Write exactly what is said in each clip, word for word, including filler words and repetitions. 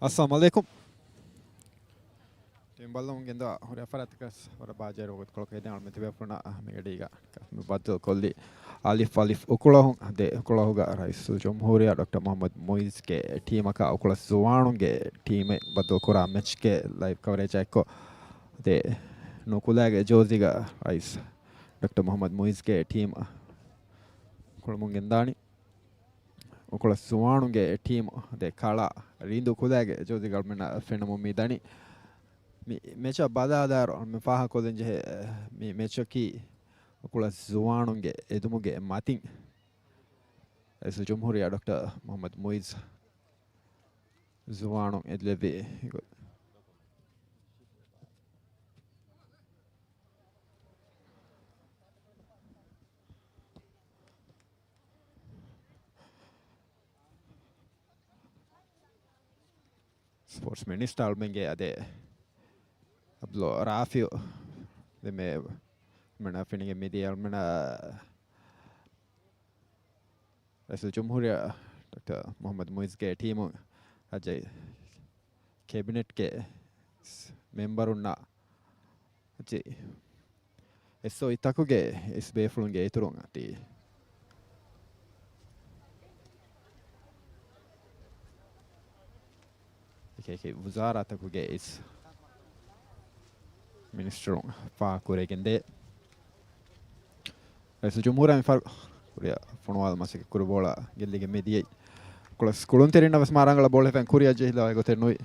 އައްސަލާމު ޢަލައިކުމް. ޓީމް ބައްލަވަމުން ގެންދަވާ ހުރިހާ ފަރާތަކަށް ވަރަށް ބާއްޖަވެރި ވަގުތުކޮޅަކަށް އެދެން އަޅުމެން ތިބޭފުޅުންނަށް މި ގަޑީގަ ބައްދަލުކޮށްލީ އަލިފް އަލިފް އުކުޅަހުން. އަދި އުކުޅަހުގަ ރައީސުލްޖުމްހޫރިއްޔާ ޑޮކްޓަރ މުޙައްމަދު މުޢިއްޒުގެ ޓީމަކާ އުކުޅަސް ޒުވާނުންގެ ޓީމެއް ބައްދަލުކުރާ މެޗްގެ ލައިވް ކަވަރޭޖާ އެއްކޮށް، އަދި ނުކުލައިގެ ޖޯޒީގަ ރައީސް ޑޮކްޓަރ މުޙައްމަދު މުޢިއްޒުގެ ޓީމް އުކުޅަމުން ގެންދާނީ. އުކުޅަސް ޒުވާނުންގެ ޓީމު ދެ ކަޅަ ރީނދޫ ކުލައިގެ ޖޯޒީގަ އަޅުމެންނަށް ފެނުމުން މި ދަނީ. މި މެޗަށް ބަލާލާއިރު އަޅުމެން ފާހަގަކޮށްލަން ޖެހޭ، މި މެޗަކީ އުކުޅަސް ޒުވާނުންގެ އެދުމުގެ މަތިން ރައީސުލްޖުމްހޫރިއްޔާ ޑޮކްޓަރ މުޙައްމަދު މުޢިއްޒު ޒުވާނުން އެދިލެއްވި ގޮތް. ސްޕޯޓްސް މިނިސްޓަރ އަޅުމެންގެ އަދެ އަބްދުﷲ ރާފިޢު ދެމެ މެނަ ފިނިގެ މިދިޔަ މެނަ ރައީސުލްޖުމްހޫރިއްޔާ ޑޮކްޓަރ މުޙައްމަދު މުޢިއްޒުގެ ޓީމު އަޖެ ކެބިނެޓްގެ މެމްބަރުންނާ އަޖެ އެސްއޯއީ ތަކުގެ އިސް ބޭފުޅުންގެ އިތުރުން އަދި އެކި އެކި ވުޒާރާތަކުގެ އިސް މިނިސްޓަރުން ފާހަގަކުރެވިގެންދޭ. ރައީސުލްޖުމްހޫރިއްޔާ މި ފަހަރު ކުރިއަށް ފޮނުވާލުމަށް މަސައްކަތް ކުރި ބޯޅަ ގެއްލިގެން މި ދިޔައީ. ކުޅަސް ކުޅުންތެރިންނަށް ވެސް މާ ރަނގަޅަށް ބޯޅަ ހިފެން ކުރިއަށް ޖެހިލަވާ ގޮތެއް ނުވި.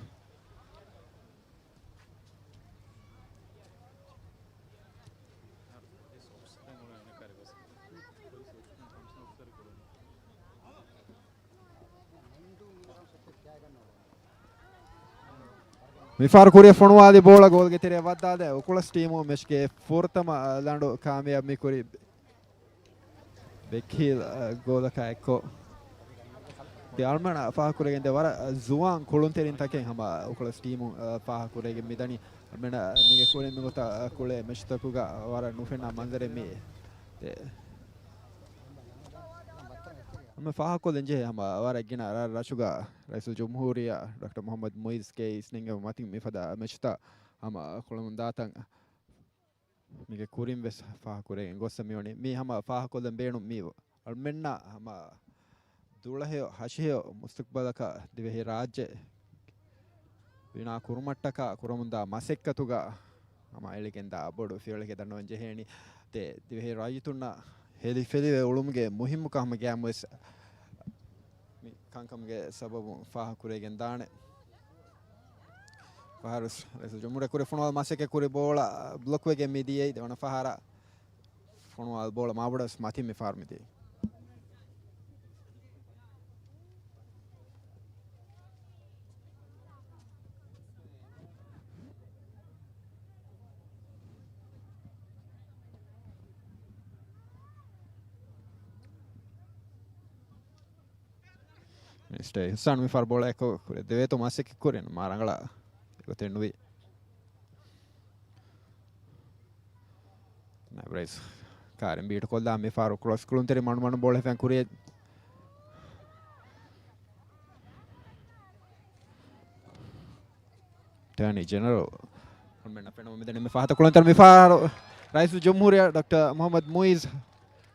މިފަހަރު ކުރިއަށް ފޮނުވާލި ބޯޅަ ގޯލްގެ ތެރެއަށް ވައްދާލާ އުކުޅަސް ޓީމު މެޗްގެ ފުރަތަމަ ލަނޑު ކާމިޔާބު މި ކުރި ބެކްހީލް ގޯލަކާ އެއްކޮށް. އަޅުމެން ފާހަގަކުރެގެންދޭ ވަރަށް ޒުވާން ކުޅުންތެރިން ތަކެއް ހަމަ އުކުޅަސް ޓީމު ފާހަގަކުރެގެން މިދަނީ. އަޅުމެން މީގެ ކުރިން މިގޮތަށް ކުޅޭ މެޗްތަކުގަ ވަރަށް ނުފެންނަ މަންޒަރެއް މި ދޭ. އަޅުމެން ފާހަގަކޮށްލަން ޖެހޭ ހަމަ ވަރަށް ގިނަ ރަށްރަށުގަ ރައީސުލްޖުމްހޫރިއްޔާ ޑޮކްޓަރ މުޙައްމަދު މުޢިއްޒުގެ އިސްނެންގެވުން މަތިން މިފަދަ މެޗުތައް ހަމަ ކުޅަމުން ދާތަން މީގެ ކުރިން ވެސް ފާހަގަކުރެގެން ގޮއްސަ މިވަނީ. މީ ހަމަ ފާހަގަކޮށްލަން ބޭނުން މީ އަޅުމެންނަށް ހަމަ ދުޅަހެޔޮ ހަށިހެޔޮ މުސްތަޤްބަލަކަށް ދިވެހި ރާއްޖެ ބިނާ ކުރުމަށްޓަކާ ކުރަމުންދާ މަސައްކަތުގަ ހަމަ އެޅިގެންދާ ބޮޑު ފިޔަވަޅެކޭ ދަންނަވަން ޖެހޭނީ. ދެ ދިވެހި ރައްޔިތުންނަށް ހެލި ފެލިވެ އުޅުމުގެ މުހިއްމުކަން ހަމަ ގައިމުވެސް މި ކަންކަމުގެ ސަބަބުން ފާހަގަކުރެވިގެން ދާނެ. ފަހަރު ރައީސުލްޖުމްހޫރިއްޔާ ކުރި ފޮނުވާލުމަށް މަސައްކަތް ކުރި ބޯޅަ ބްލޮކް ވެގެން މި ދިޔައީ ދެވަނަ ފަހަރަށް ފޮނުވާލި ބޯޅަ މާބޮޑަސް މަތިން މި ފަހަރު މި ދިޔައީ. މިނިސްޓަރ އިޙްސާން މި ފަހަރު ބޯޅަ އެއްކޮށް ކުރި ދެވޭތޯ މަސައްކަތް ކުރިން މާ ރަނގަޅަށް ގޮތެއް ނުވި. ނައިބް ރައީސް ކާރިން ބީޓު ކޮށްލާ މި ފަހަރު ކްރޮސް ކުޅުންތެރި މަނުމަނު ބޯޅަ ހިފެން ކުރި އެޓާނީ ޖެނެރަލް އަޅުމެންނަށް ފެނުމުން މިދަނީ މި ފަހަތަށް ކުޅުންތެރި މި ފަހަރު ރައީސުލްޖުމްހޫރިއްޔާ ޑޮކްޓަރ މުޙައްމަދު މުޢިއްޒު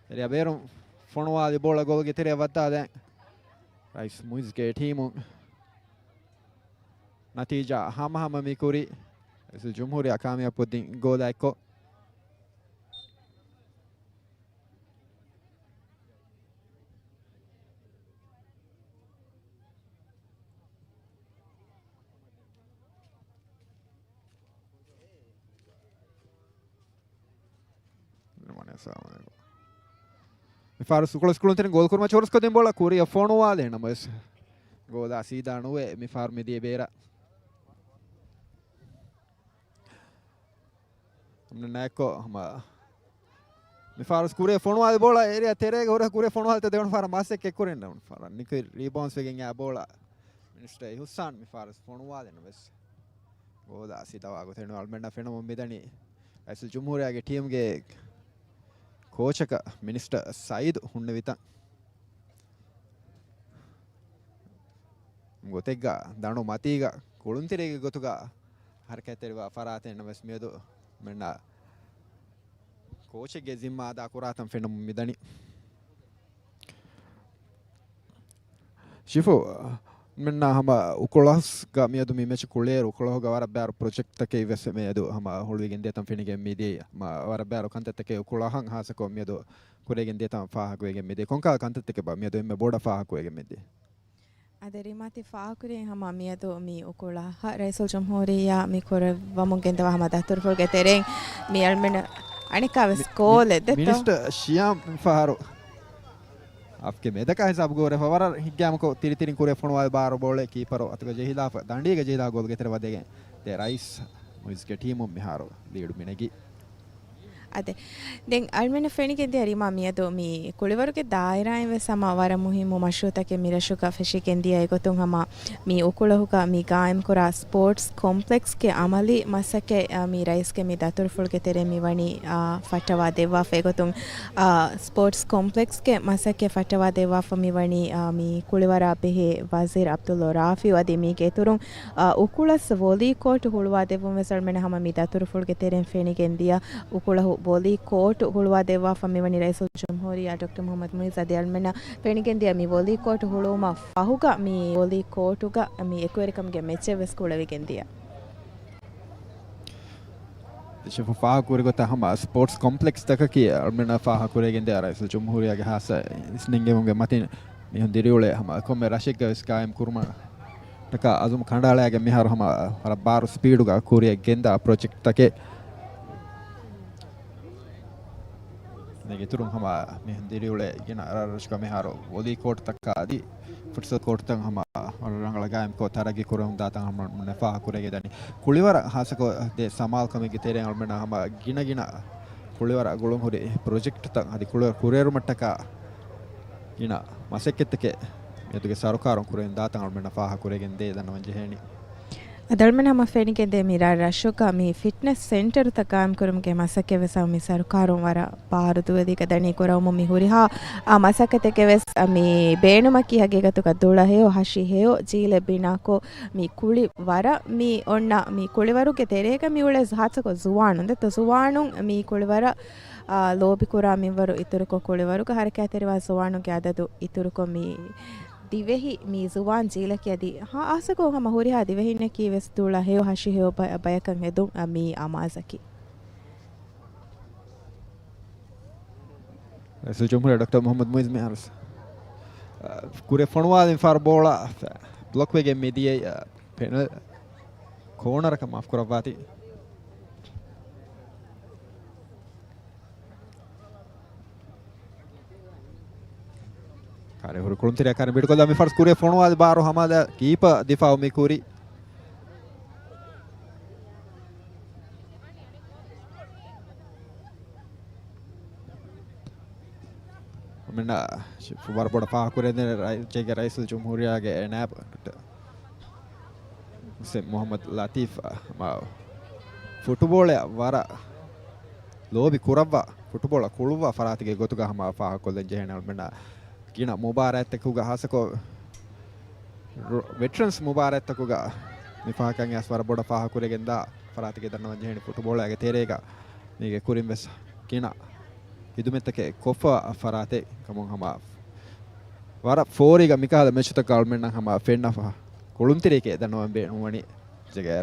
އެރިއާ ބޭރުން ފޮނުވާލި ބޯޅަ ގޯލްގެ ތެރެއަށް ވައްދާލަން. ރައީސް މުޢިއްޒުގެ ޓީމު ނަތީޖާ ހަމަހަމަ މި ކުރި. ރައީސުލްޖުމްހޫރިއްޔާ ކާމިޔާބު ކޮށްދިން ގޯލާ އެއްކޮށް. މި ފާރު ސުކުޅު ސުކުޅުންތެރިން ގޯލް ކުރުމަށް ޗޯރުސް ކޮށްދިން ބޯޅަ ކުރިއަށް ފޮނުވާލޭ ނަމަވެސް ގޯލާ ސީދާ ނުވެ މި ފާރު މި ދިޔަ ބޭރަށް. ނައިކޮ ހަމަ މި ފާރުސް ކުރިއަށް ފޮނުވާލި ބޯޅަ އެރިއާ ތެރޭގަ ހުރެ ކުރިއަށް ފޮނުވާލިތަ ދެވަނަ ފާރަށް މަސައްކަތް ކުރިން ދެވަނަ ފާރަށް ނިކުތް ރީބައުންސް ވެގެން އާ ބޯޅަ މިނިސްޓަރ އިޙުސާން މި ފާރުސް ފޮނުވާލި ނަމަވެސް ގޯލާ ސީދާ ގޮތެއް ނުވެ އަޅުމެންނަށް ފެނުމުން މިދަނީ ރައީސުލްޖުމްހޫރިއްޔާގެ ޓީމްގެ ކޯޗަކަށް މިނިސްޓަރ ސައީދު ހުންނެވިތަން. ގޮތެއްގަ ދަނޑު މަތީގަ ކުޅުންތެރިއެއްގެ ގޮތުގަ ހަރަކާތްތެރިވާ ފަރާތެއް ނަމަވެސް މިއަދު މެންނަ ކޯޗެއްގެ ޒިންމާ އަދާ ކުރާތަން ފެނުމުން މިދަނީ. ޝިފު، މެންނާ ހަމަ އުކުޅަސްގަ މިއަދު މި މެޗް ކުޅޭއިރު އުކުޅަހުގަ ވަރަށް ބާރު ޕްރޮޖެކްޓްތަކެއް ވެސް މިއަދު ހަމަ ހުޅުވިގެން ދިޔަތަން ފެނިގެން މިދިޔައީ. ހަމަ ވަރަށް ބާރު ކަންތައްތަކެއް އުކުޅަހަށް ހާއްސަކޮށް މިއަދު ކުރެގެން ދިޔަތަން ފާހަގަވެގެން މިދިޔަ. ކޮންކަހަލަ ކަންތައްތަކެއްބާ މިއަދު އެންމެ ބޮޑަށް ފާހަގަވެގެން މިދިޔަ؟ އަދި ރިމާ ތި ފާހަގަކުރި ހަމަ މިއަދު މި އުކުޅަހަށް ރައީސުލްޖުމްހޫރިއްޔާ މި ކުރައްވަމުން ގެންދަވާ ހަމަ ދަތުރުފުޅުގެ ތެރެއިން މި އަޅުމެން އަނެއްކާވެސް މި-، މި-، ކޯލެއް ދެއްތޯ؟ މިނިސްޓަރ ޝިޔާމް ފަހަރު އަފްގެ މެދަކާ ހިސާބުގަ ހުރެފަ ވަރަށް ހިތްގައިމުކޮށް ތިރިތިރިން ކުރިއަށް ފޮނުވާލި ބާރު ބޯޅަ ކީޕަރު އަތުގަ ޖެހިލާފަ، ދަނޑީގަ ޖެހިލާ ގޯލްގެ ތެރެ ވަދެގެން ދޭ ރައީސް މުއިޒްގެ ޓީމުން މިހާރު ލީޑު މިނެގީ. އަދެ، ދެން އަޅުމެންނަށް ފެނިގެން ދިޔަ ރިމާ މިއަދު މި ކުޅިވަރުގެ ދާއިރާއިން ވެސް ހަމަ ވަރަށް މުހިއްމު މަޝްރޫއުތަކެއް މި ރަށުގަ ފެށިގެން ދިޔަ އެގޮތުން ހަމަ މި އުކުޅަހުގަ މި ގާއިމްކުރާ ސްޕޯޓްސް ކޮމްޕްލެކްސްގެ އަމަލީ މަސައްކަތް، އަ، މި ރައީސްގެ މި ދަތުރުފުޅުގެ ތެރެއިން މި ވަނީ، އާ، ފައްޓަވާ ދެއްވާފަ އެގޮތުން، އާ، ސްޕޯޓްސް ކޮމްޕްލެކްސްގެ މަސައްކަތް ފައްޓަވާ ދެއްވާފަ މި ވަނީ، އާ، މި ކުޅިވަރާ ބެހޭ ވަޒީރު އަބްދުﷲ ރާފިޢު އަދި މީގެ އިތުރުން، އާ، އުކުޅަސް ވޮލީ ކޯޓް ހުޅުވާ ދެއްވުން ވެސް އަޅުމެން ހަމަ މި ދަތުރުފުޅުގެ ތެރެއިން ފެނިގެން ދިޔަ. އުކުޅަހު ވޮލީ ކޯޓް ހުޅުވާ ދެއްވާފަ މިވަނީ ރައީސުލްޖުމްހޫރިއްޔާ ޑޮކްޓަރ މުޙައްމަދު މުޢިއްޒު އަދި އަޅުމެންނަށް ފެނިގެން ދިޔަ މި ވޮލީ ކޯޓް ހުޅުވުމަށް ފަހުގަ މި ވޮލީ ކޯޓުގަ މި އެކުވެރިކަމުގެ މެޗެއް ވެސް ކުޅެވިގެން ދިޔަ. ޝިފު ފާހަގަކުރި ގޮތަށް ހަމަ ސްޕޯޓްސް ކޮމްޕްލެކްސް ތަކަކީ އަޅުމެންނަށް ފާހަގަކުރެވިގެން ދިޔަ ރައީސުލްޖުމްހޫރިއްޔާގެ ހާއްސަ އިސްނެންގެވުމުގެ މަތިން މިހުން ދިރިއުޅޭ ހަމަ ކޮންމެ ރަށެއްގަ ވެސް ގާއިމް ކުރުމަށް ޓަކާ އަޒުމް ކަނޑައަޅައިގެން މިހާރު ހަމަ ވަރަށް ބާރު ސްޕީޑުގަ ކުރިއަށް ގެންދާ ޕްރޮޖެކްޓްތަކެއް. މީގެ އިތުރުން ހަމަ މިހުން ދިރިއުޅޭ ގިނަ ރަށްރަށުގަ މިހާރު ވޮލީ ކޯޓްތަކާ އަދި ފުޓްސަލް ކޯޓްތައް ހަމަ ރަނގަޅަށް ގާއިމްކޮށް ތަރައްގީ ކުރަމުން ދާތަން ހަމަ ނުފާހަ ކުރެގެން ދަނީ. ކުޅިވަރަށް ހާއްސަކޮށް ދެ ސަމާލުކަމެއްގެ ތެރެއިން އަޅުމެންނަށް ހަމަ ގިނަ ގިނަ ކުޅިވަރަށް ގުޅުން ހުރި ޕްރޮޖެކްޓްތައް އަދި ކުޅިވަރު ކުރިއެރުމަށްޓަކާ ގިނަ މަސައްކަތްތަކެއް މިއަދުގެ ސަރުކާރުން ކުރެވެން ދާތަން އަޅުމެންނަށް ފާހަ ކުރެގެން ދޭ ދަންނަވަން ޖެހޭނީ. އަދި އަޅުމެން ހަމަ ފެނިގެން ދޭ މި ރަށް ރަށުގަ މި ފިޓްނެސް ސެންޓަރުތައް ގާއިމްކުރުމުގެ މަސައްކަތް ވެސް ހަމަ މި ސަރުކާރުން ވަރަށް ބާރު ދުވެލީގަ ދަނީ ކުރައްވަމުން މި ހުރިހާ އާ މަސައްކަތެއްގެ ވެސް މި ބޭނުމަކީ ހަގީގަތުގަ ދުޅަ ހެޔޮ، ހަށި ހެޔޮ، ޖީލެއް ބިނާކޮށް، މި ކުޅި ވަރަށް މި އޮންނަ މި ކުޅިވަރުގެ ތެރޭގަ މި އުޅޭ ހާއްސަކޮށް ޒުވާނުން ދެއްތޯ ޒުވާނުން މި ކުޅިވަރަށް، އާ، ލޯބިކުރާ މިންވަރު އިތުރުކޮށް ކުޅިވަރުގަ ހަރަކާތްތެރިވާ ޒުވާނުންގެ އަދަދު އިތުރުކޮށް މި ދިވެހި މި ޒުވާން ޖީލަކީ އަދި ހާ-، ހާއްސަކޮށް ހަމަ ހުރިހާ ދިވެހިންނަކީ ވެސް ދުޅަ ހެޔޮ ހަށި ހެޔޮ ބަ-، ބަޔަކަށް ހެދުން އަ، މި އަމާޒަކީ. ރައީސުލްޖުމްހޫރިއްޔާ ޑޮކްޓަރ މުޙައްމަދު މުޢިއްޒު މިހާރު ވެސް، އަ، ކުރިއަށް ފޮނުވާލިން ފާރު ބޯޅަ ބްލޮކް ވެގެން މިދިޔައީ، އަ، ޕެނަލް ކޯނަރަކަށް މާފު ކުރައްވާތީ. ކާރި ހުރި ކުޅުންތެރިޔާ ކާރި ބިޑުކޮށްލާ މި ފަރުސް ކުރިއަށް ފޮނުވާލި ބާރު ހަމަލާ ކީޕަ ދިފާއު މި ކުރި. މިންނަ ވަރަށް ބޮޑަށް ފާހަގަކުރެވެން ރައި-، ރައްޔެއްގެ ރައީސުލްޖުމްހޫރިއްޔާގެ ނާއިބު ޑޮކްޓަރ މުޙައްމަދު ލަތީފް މާ ފުޓުބޯޅައަށް ވަރަށް ލޯބި ކުރައްވާ، ފުޓުބޯޅަ ކުޅުއްވާ ފަރާތެއްގެ ގޮތުގަ ހަމަ ފާހަގަކޮށްލަން ޖެހޭނެ އަޅުމެންނަށް ގިނަ މުބާރާތްތަކުގަ ހާއްސަކޮށް ރޮ-، ވެޓްރަންސް މުބާރާތްތަކުގަ މި ފަހަކަށް އައިސް ވަރަށް ބޮޑަށް ފާހަގަކުރެގެންދާ ފަރާތެއްގެ ދަންނަވަން ޖެހޭނެ ފުޓުބޯޅައިގެ ތެރޭގަ މީގެ ކުރިން ވެސް ގިނަ ހިދުމަތްތަކެއް ކޮށްފަ ފަރާތެއް ކަމުން ހަމަ ވަރަށް ފޯރީގަ މިކަހަލަ މެޗުތަކަށް އަޅުމެންނަށް ހަމަ ފެންނަފަ ކުޅުންތެރިއެކޭ ދަންނަވަން ބޭނުންވަނީ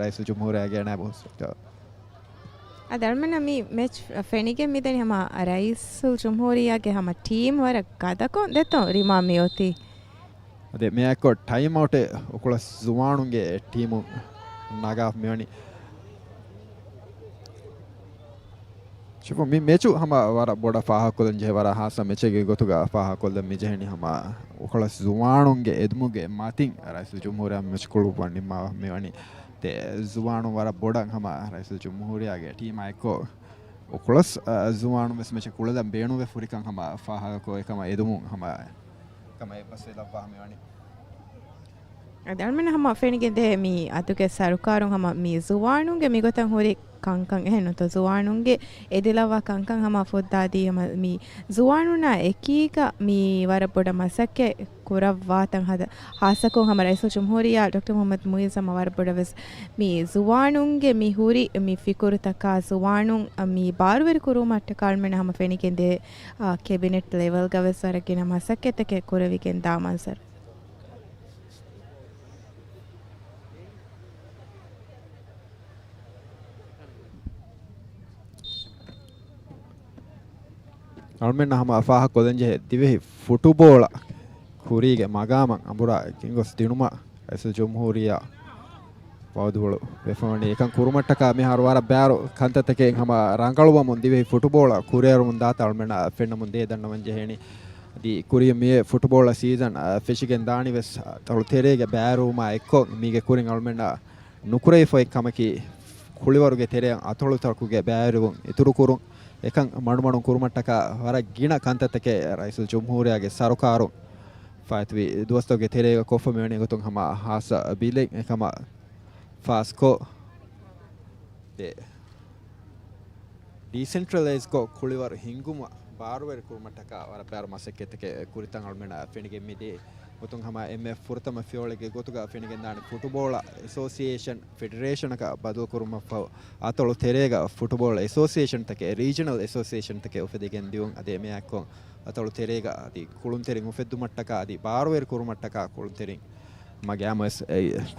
ރައީސުލްޖުމްހޫރިއްޔާގެ ނާއިބު ސެކްޓަރ. އަދި އަޅުމެންނަށް މި މެޗް ފެނިގެން މިދަނީ ހަމަ ރައީސުލްޖުމްހޫރިއްޔާގެ ހަމަ ޓީމް ވަރަށް ގަދަކޮށް ދެއްތޯ ރިމާ މިއޮތީ. އަދި މިއާއެކު ޓައިމް އައުޓެއް އުކުޅަސް ޒުވާނުންގެ ޓީމު ނަގާ މިވަނީ. ޝިފު، މި މެޗު ހަމަ ވަރަށް ބޮޑަށް ފާހަގަކޮށްލަން ޖެހޭ، ވަރަށް ހާއްސަ މެޗެއްގެ ގޮތުގަ ފާހަގަކޮށްލަން މި ޖެހެނީ ހަމަ އުކުޅަސް ޒުވާނުންގެ އެދުމުގެ މަތިން ރައީސުލްޖުމްހޫރިއްޔާ މެޗް ކުޅުއްވަން ނިންމާ މިވަނީ. ދެ ޒުވާނުން ވަރަށް ބޮޑަށް ހަމަ ރައީސުލްޖުމްހޫރިއްޔާގެ ޓީމާ އެއްކޮށް އުކުޅަސް، އަ، ޒުވާނުން ވެސް މެޗެއް ކުޅެލަން ބޭނުންވެ ފުރިކަން ހަމަ ފާހަގަކޮށް އެކަމަށް އެދުމުން ހަމަ އެކަމަށް އެއްބަސްވެލައްވާ މިވަނީ. އަދި އަޅުމެން ހަމަ ފެނިގެން ދޭ މި އަތުގެ ސަރުކާރުން ހަމަ މި ޒުވާނުންގެ މިގޮތަށް ހުރި ކަންކަން އެހެން ނުތޯ، ޒުވާނުންގެ އެދިލައްވާ ކަންކަން ހަމަ ފުއްދާދީ ހަމަ މި ޒުވާނުންނާ އެކީގަ މި ވަރަށް ބޮޑަށް މަސައްކަތް ކުރައްވާތަން ހަދަ، ހާއްސަކޮށް ހަމަ ރައީސުލްޖުމްހޫރިއްޔާ ޑޮކްޓަރ މުޙައްމަދު މުޢިއްޒު ހަމަ ވަރަށް ބޮޑަށް ވެސް މި ޒުވާނުންގެ މި ހުރި މި ފިކުރުތަކާ ޒުވާނުން މި ބާރުވެރި ކުރުވުމަށްޓަކާ އަޅުމެން ހަމަ ފެނިގެންދޭ، އާ، ކެބިނެޓް ލެވެލްގަ ވެސް ވަރަށް ގިނަ މަސައްކަތްތަކެއް ކުރެވިގެން ދާ މަންޒަރު. އަޅުމެންނަށް ހަމަ ފާހަގަކޮށްލަންޖެހޭ ދިވެހި ފުޓުބޯޅަ ކުރީގެ މަގާމަށް އަނބުރާ ގެންގޮސް ދިނުމަށް ރައީސުލްޖުމްހޫރިއްޔާ ވައުދުފުޅު ވެފަވަނީ. އެކަން ކުރުމަށްޓަކާ މިހާރު ވަރަށް ބާރު ކަންތައްތަކެއް ހަމަ ރަނގަޅުވަމުން ދިވެހި ފުޓުބޯޅަ ކުރިއެރުމުން ދާތާ އަޅުމެންނަށް ފެންނަމުން ދޭ ދަންނަވަން ޖެހޭނީ. އަދި ކުރިޔަށް މިއޮތް ފުޓުބޯޅަ ސީޒަން، އަ، ފެށިގެން ދާނީ ވެސް، އަ، އަތޮޅު ތެރޭގެ ބައިވެރިވުމާ އެއްކޮށް މީގެ ކުރިން އަޅުމެންނަށް ނުކުރެވިފައި ކަމަކީ، ކުޅިވަރުގެ ތެރެއަށް އަތޮޅުތަކުގެ ބައިވެރިވުން އިތުރުކުރުން، އެކަން މަޑުމަޑުން ކުރުމަށްޓަކާ ވަރަށް ގިނަ ކަންތައްތަކެއް ރައީސުލްޖުމްހޫރިއްޔާގެ ސަރުކާރުން ފާއިތުވި ދުވަސްތަކުގެ ތެރޭގަ ކޮށްފަ މިވަނީ ގޮތުން ހަމަ ހާއްސަ ބިލެއް އެކަމަށް ފާސްކޮށް ދޭ. ޑީސެންޓްރަލައިޒްކޮށް ކުޅިވަރު ހިންގުމަށް ބާރުވެރި ކުރުމަށްޓަކާ ވަރަށް ބާރު މަސައްކަތްތަކެއް ކުރިތަން އަޅުމެންނަށް ފެނިގެން މިދޭ. ގޮތުން ހަމަ އެންމެ ފުރަތަމަ ފިޔަވަޅެއްގެ ގޮތުގަ ފެނިގެންދާނެ ފުޓުބޯޅަ އެސޯސިއޭޝަން ފެޑެރޭޝަނަކަށް ބަދަލުކުރުމަށްފަހު އަތޮޅު ތެރޭގަ ފުޓުބޯޅަ އެސޯސިއޭޝަންތަކެއް، ރީޖަނަލް އެސޯސިއޭޝަންތަކެއް އުފެދިގެން ދިއުން. އަދި އެމެއާއެއްކޮށް އަތޮޅު ތެރޭގަ އަދި ކުޅުންތެރިން އުފެއްދުމަށްޓަކާ އަދި ބާރުވެރި ކުރުމަށްޓަކާ ކުޅުންތެރިން މަގޭމުވެސް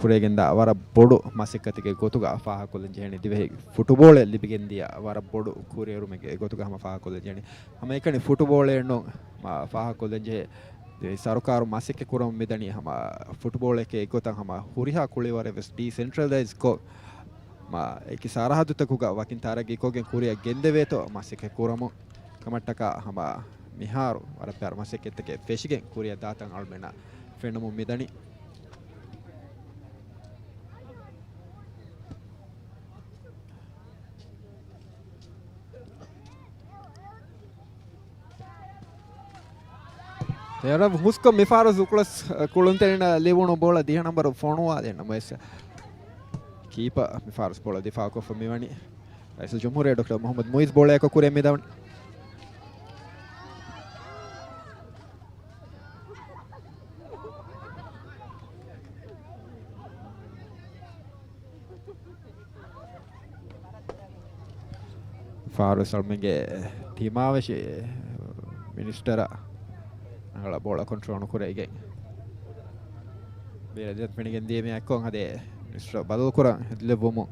ކުރެވިގެންދާ ވަރަށް ބޮޑު މަސައްކަތެއްގެ ގޮތުގަ ފާހަގަކޮށްލަން ޖެހެނީ. ދިވެހި ފުޓުބޯޅައަށް ލިބިގެންދިޔަ ވަރަށް ބޮޑު ކުރިއެރުމެއްގެ ގޮތުގަ ހަމަ ފާހަގަކޮށްލަން ޖެހެނީ. ހަމައެކަނި ފުޓުބޯޅައެއްނު މަ ފާހަގަކޮށްލަން ޖެހޭ ސަރުކާރު މަސައްކަތް ކުރަމުން މިދަނީ ހަމަ ފުޓުބޯޅައެކޭ އެއްގޮތަށް ހަމަ ހުރިހާ ކުޅިވަރެއް ވެސް ޑީސެންޓްރަލައިޒް ކޮށް، މަ އެކި ސަރަހައްދުތަކުގަ ވަކިން ތަރައްގީ ކޮށްގެން ކުރިއަށް ގެންދެވޭތޯ މަސައްކަތް ކުރަމުން. ކަމަށްޓަކާ ހަމަ މިހާރު ވަރަށް ބާރު މަސައްކަތްތަކެއް ފެށިގެން ކުރިއަށް ދާތަން އަޅުމެންނަށް ފެންނަމުން މިދަނީ. ތެރަ ހުސްކޮށް މިފާރު ޒުކުޅަސް ކުޅުންތެރިންނަށް ލިބުނު ބޯޅަ ދިހަ ނަންބަރު ފޮނުވާލެއް ނަމަވެސް، ކީޕަ މިފާރު ބޯޅަ ދިފާކޮށްފަ މިވަނީ. ރައީސުލްޖުމްހޫރިއްޔާ ޑޮކްޓަރ މުޙައްމަދު މުޢިއްޒު ބޯޅަޔަކަށް ކުރިއަށް މިދަނީ. ފާރު ސަލްމީގެ ތިމާވެށި މިނިސްޓަރ ރަނގަޅަށް ބޯޅަ ކޮންޓްރޯލް ނުކުރެވިގެން ބޭރަށް ފެނިގެން ދިޔަ މި އެއްކޮށް އަދި މިނިސްޓަރ ބަދަލުކުރަން އެދިލެއްވުމުން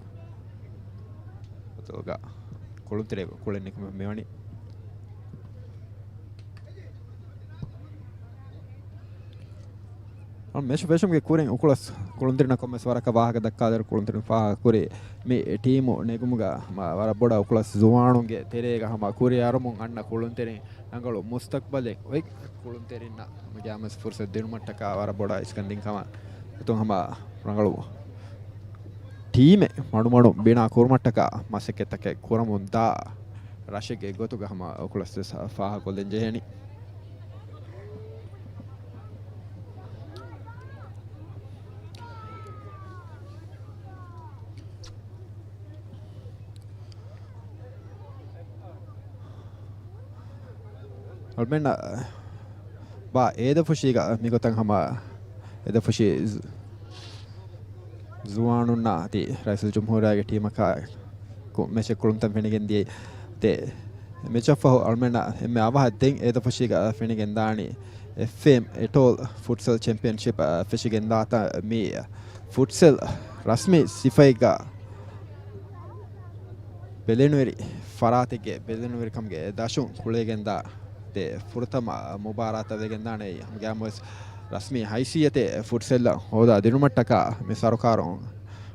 ބަދަލުގަ ކުޅުންތެރި ކުޅެން ނިކުމެ މިވަނީ. މެޗު ފެށުމުގެ ކުރިން އުކުޅަސް ކުޅުންތެރިންނަށް ކޮންމެސް ވަރަކަށް ވާހަކަ ދައްކާލިއިރު ކުޅުންތެރިން ފާހަގަކުރި މި ޓީމު ނެގުމުގަ ވަރަށް ބޮޑަށް އުކުޅަސް ޒުވާނުންގެ ތެރޭގަ ހަމަ ކުރިއަރަމުން އަންނަ ކުޅުންތެރިން ރަނގަޅު މުސްތަޤްބަލެއް އޮތް ކުޅުންތެރިންނަށް ހަމަ ގައިމުވެސް ފުރުސަތު ދިނުމަށްޓަކާ ވަރަށް ބޮޑަށް އިސްކަން ދިން ކަމަށް އޮތުން ހަމަ ރަނގަޅު ޓީމެއް މަޑުމަޑުން ބިނާ ކުރުމަށްޓަކާ މަސައްކަތްތަކެއް ކުރަމުން ދާ ރަށެއްގެ ގޮތުގަ ހަމަ އުކުޅަސް ވެސް ފާހަގަކޮށްލަން ޖެހެނީ. އަޅުމެންނަށް ބާ އޭދަފުށީގަ މިގޮތަށް ހަމަ އޭދަފުށި ޒު-، ޒުވާނުންނާ އަދި ރައީސުލްޖުމްހޫރިއްޔާގެ ޓީމަކާ މެޗެއް ކުޅުންތަން ފެނިގެން ދިޔައީ. ދެ މެޗަށްފަހު އަޅުމެންނަށް އެންމެ އަވަހަށް ދެން އޭދަފުށީގަ ފެނިގެންދާނީ އެފްއޭއެމް އެޓޯލް ފުޓްސަލް ޗެމްޕިއަންޝިޕް ފެށިގެން ދާތާ މި ފުޓްސަލް ރަސްމީ ސިފައެއްގަ ބެލެނިވެރި ފަރާތެއްގެ ބެލެނިވެރިކަމުގެ ދަށުން ކުޅޭގެންދާ ދެ ފުރަތަމަ މުބާރާތަށް ވެގެންދާނެ. ހަމަގައިމުވެސް ރަސްމީ ހައިސިއްޔަތެއް ފުޓްސަލްއަށް ހޯދާ ދިނުމަށްޓަކާ މި ސަރުކާރުން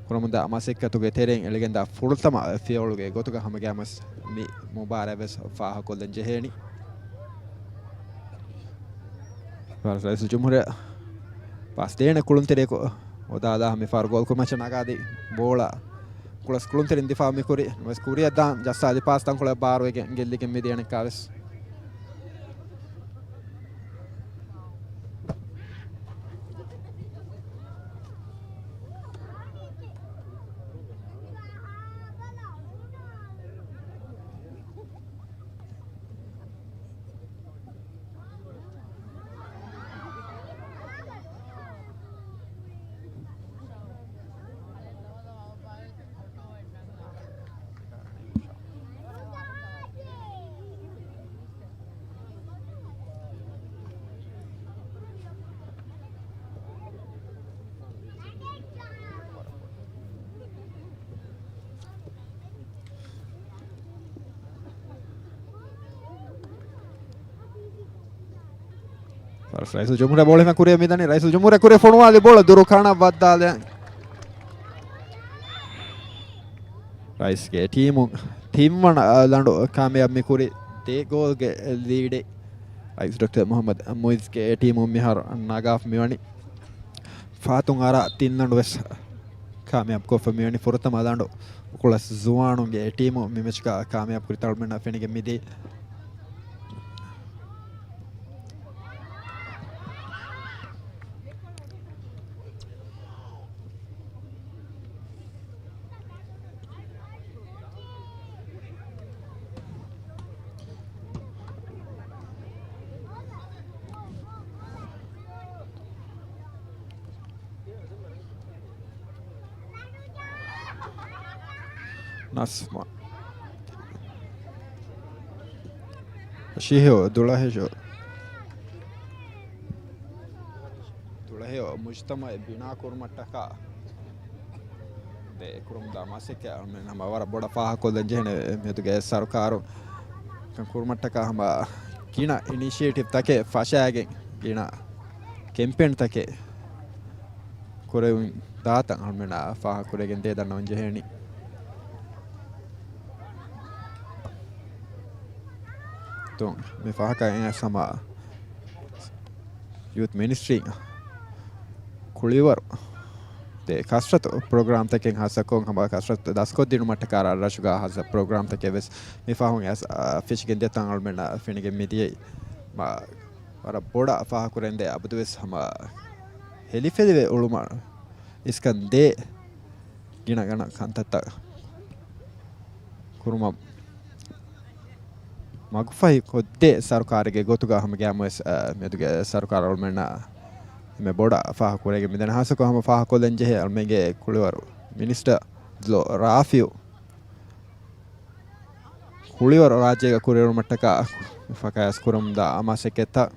ކުރަމުންދާ މަސައްކަތުގެ ތެރެއިން އެޅިގެންދާ ފުރަތަމަ ފިޔަވަޅުގެ ގޮތުގަ ހަމަގައިމުވެސް މި މުބާރާތްވެސް ފާހަގަކޮށްލަން ޖެހޭނީ. ރައީސުލްޖުމްހޫރިއްޔާ ޕާސް ދޭނެ ކުޅުންތެރިޔަކު ހޯދާލާ މިފަހަރު ގޯލް ކުރުމަށް ނަގާދީ ބޯޅަ ކުޅަސް ކުޅުންތެރިން ދިފާ މިކުރި ނަމަވެސް ކުރިއަށް ދާން ޖައްސާލި ޕާސް ތަންކޮޅެއް ބާރުވެގެން ގެއްލިގެން މިދިޔަނެއްކާވެސް. ފަރަސް ރައީސުލް ޖުމްހޫރިއްޔާ ބޯޅަ ހިފަން ކުރިއަށް މިދަނީ. ރައީސުލް ޖުމްހޫރިއްޔާ ކުރިއަށް ފޮނުވާލި ބޯޅަ ދުރު ކަނަށް ވައްދާލަން. ރައީސްގެ ޓީމުން ތިންވަނަ، އަ، ލަނޑު ކާމިޔާބު މި ކުރި ދެ ގޯލްގެ ލީޑެއް. ރައީސް ޑޮކްޓަރ މުހައްމަދު މުއިއްޒުގެ ޓީމުން މިހާރު ނަގާފަ މިވަނީ. ފަހަތުން އަރާ ތިން ލަނޑު ވެސް ކާމިޔާބު ކޮށްފަ މިވަނީ. ފުރަތަމަ ލަނޑު އުކުޅަސް ޒުވާނުންގެ ޓީމު މި މެޗުގަ ކާމިޔާބު ކުރި އަޅުމެންނަށް ފެނިގެން މިދިޔައީ. ނަސްމާ. ޝިހިއު ދުޅަހެޔޮ، ދުޅަހެޔޮ މުޖްތަމަޢެއް ބިނާ ކުރުމަށްޓަކާ ދޭ ކުރަމުންދާ މަސައްކަތް އަޅުމެން ހަމަ ވަރަށް ބޮޑަށް ފާހަގަކޮށްލަން ޖެހޭނެ. މިއަދުގެ ސަރުކާރު ކަން ކުރުމަށްޓަކާ ހަމަ ގިނަ އިނިޝިއޭޓިވް ތަކެއް ފަށާގެން، ގިނަ ކެމްޕޭން ތަކެއް ކުރެވުން ދާތަން އަޅުމެންނަށް ފާހަގަކުރެވިގެން ދޭ ދަންނަވަން ޖެހޭނީ. ތު، މި ފަހަކަށް އެނގޭ ހަމަ ޔޫތު މިނިސްޓްރީ ކުޅިވަރު ދޭ ކަސްރަތު ޕްރޮގްރާމްތަކެއް ހާއްސަކޮށް ހަމަ ކަސްރަތު ދަސްކޮށްދިނުމަށްޓަކާ ރަށްރަށުގަ ހާއްސަ ޕްރޮގްރާމްތަކެއް ވެސް މި ފަހުން އަ، ފެށިގެން ދޭތަން އަޅުމެންނަށް ފެނިގެން މިދިޔައީ. މަ، ވަރަށް ބޮޑަށް ފާހަގަކުރެވެންދޭ އަބަދުވެސް ހަމަ ހެލިފެލިވެ އުޅުމަށް އިސްކަން ދޭ ގިނަ ގަނަ ކަންތައްތައް ކުރުމަށް މަގުފަހި ކޮށްދޭ ސަރުކާރެއްގެ ގޮތުގަ ހަމަގައިމުވެސް، އަ، މެދުގެ ސަރުކާރު އަޅުމެންނަށް އެންމެ ބޮޑަށް ފާހަގަކުރެވިގެން މިދަނީ. ހާއްސަކޮށް ހަމަ ފާހަގަކޮށްލަން ޖެހޭ އަޅުމެންގެ ކުޅިވަރު މިނިސްޓަރ ލޯ ރާފިއު ކުޅިވަރު ރާއްޖޭގަ ކުރިއެރުމަށްޓަކާ ފަކަޔަސް ކުރަމުންދާ މަސައްކަތްތައް.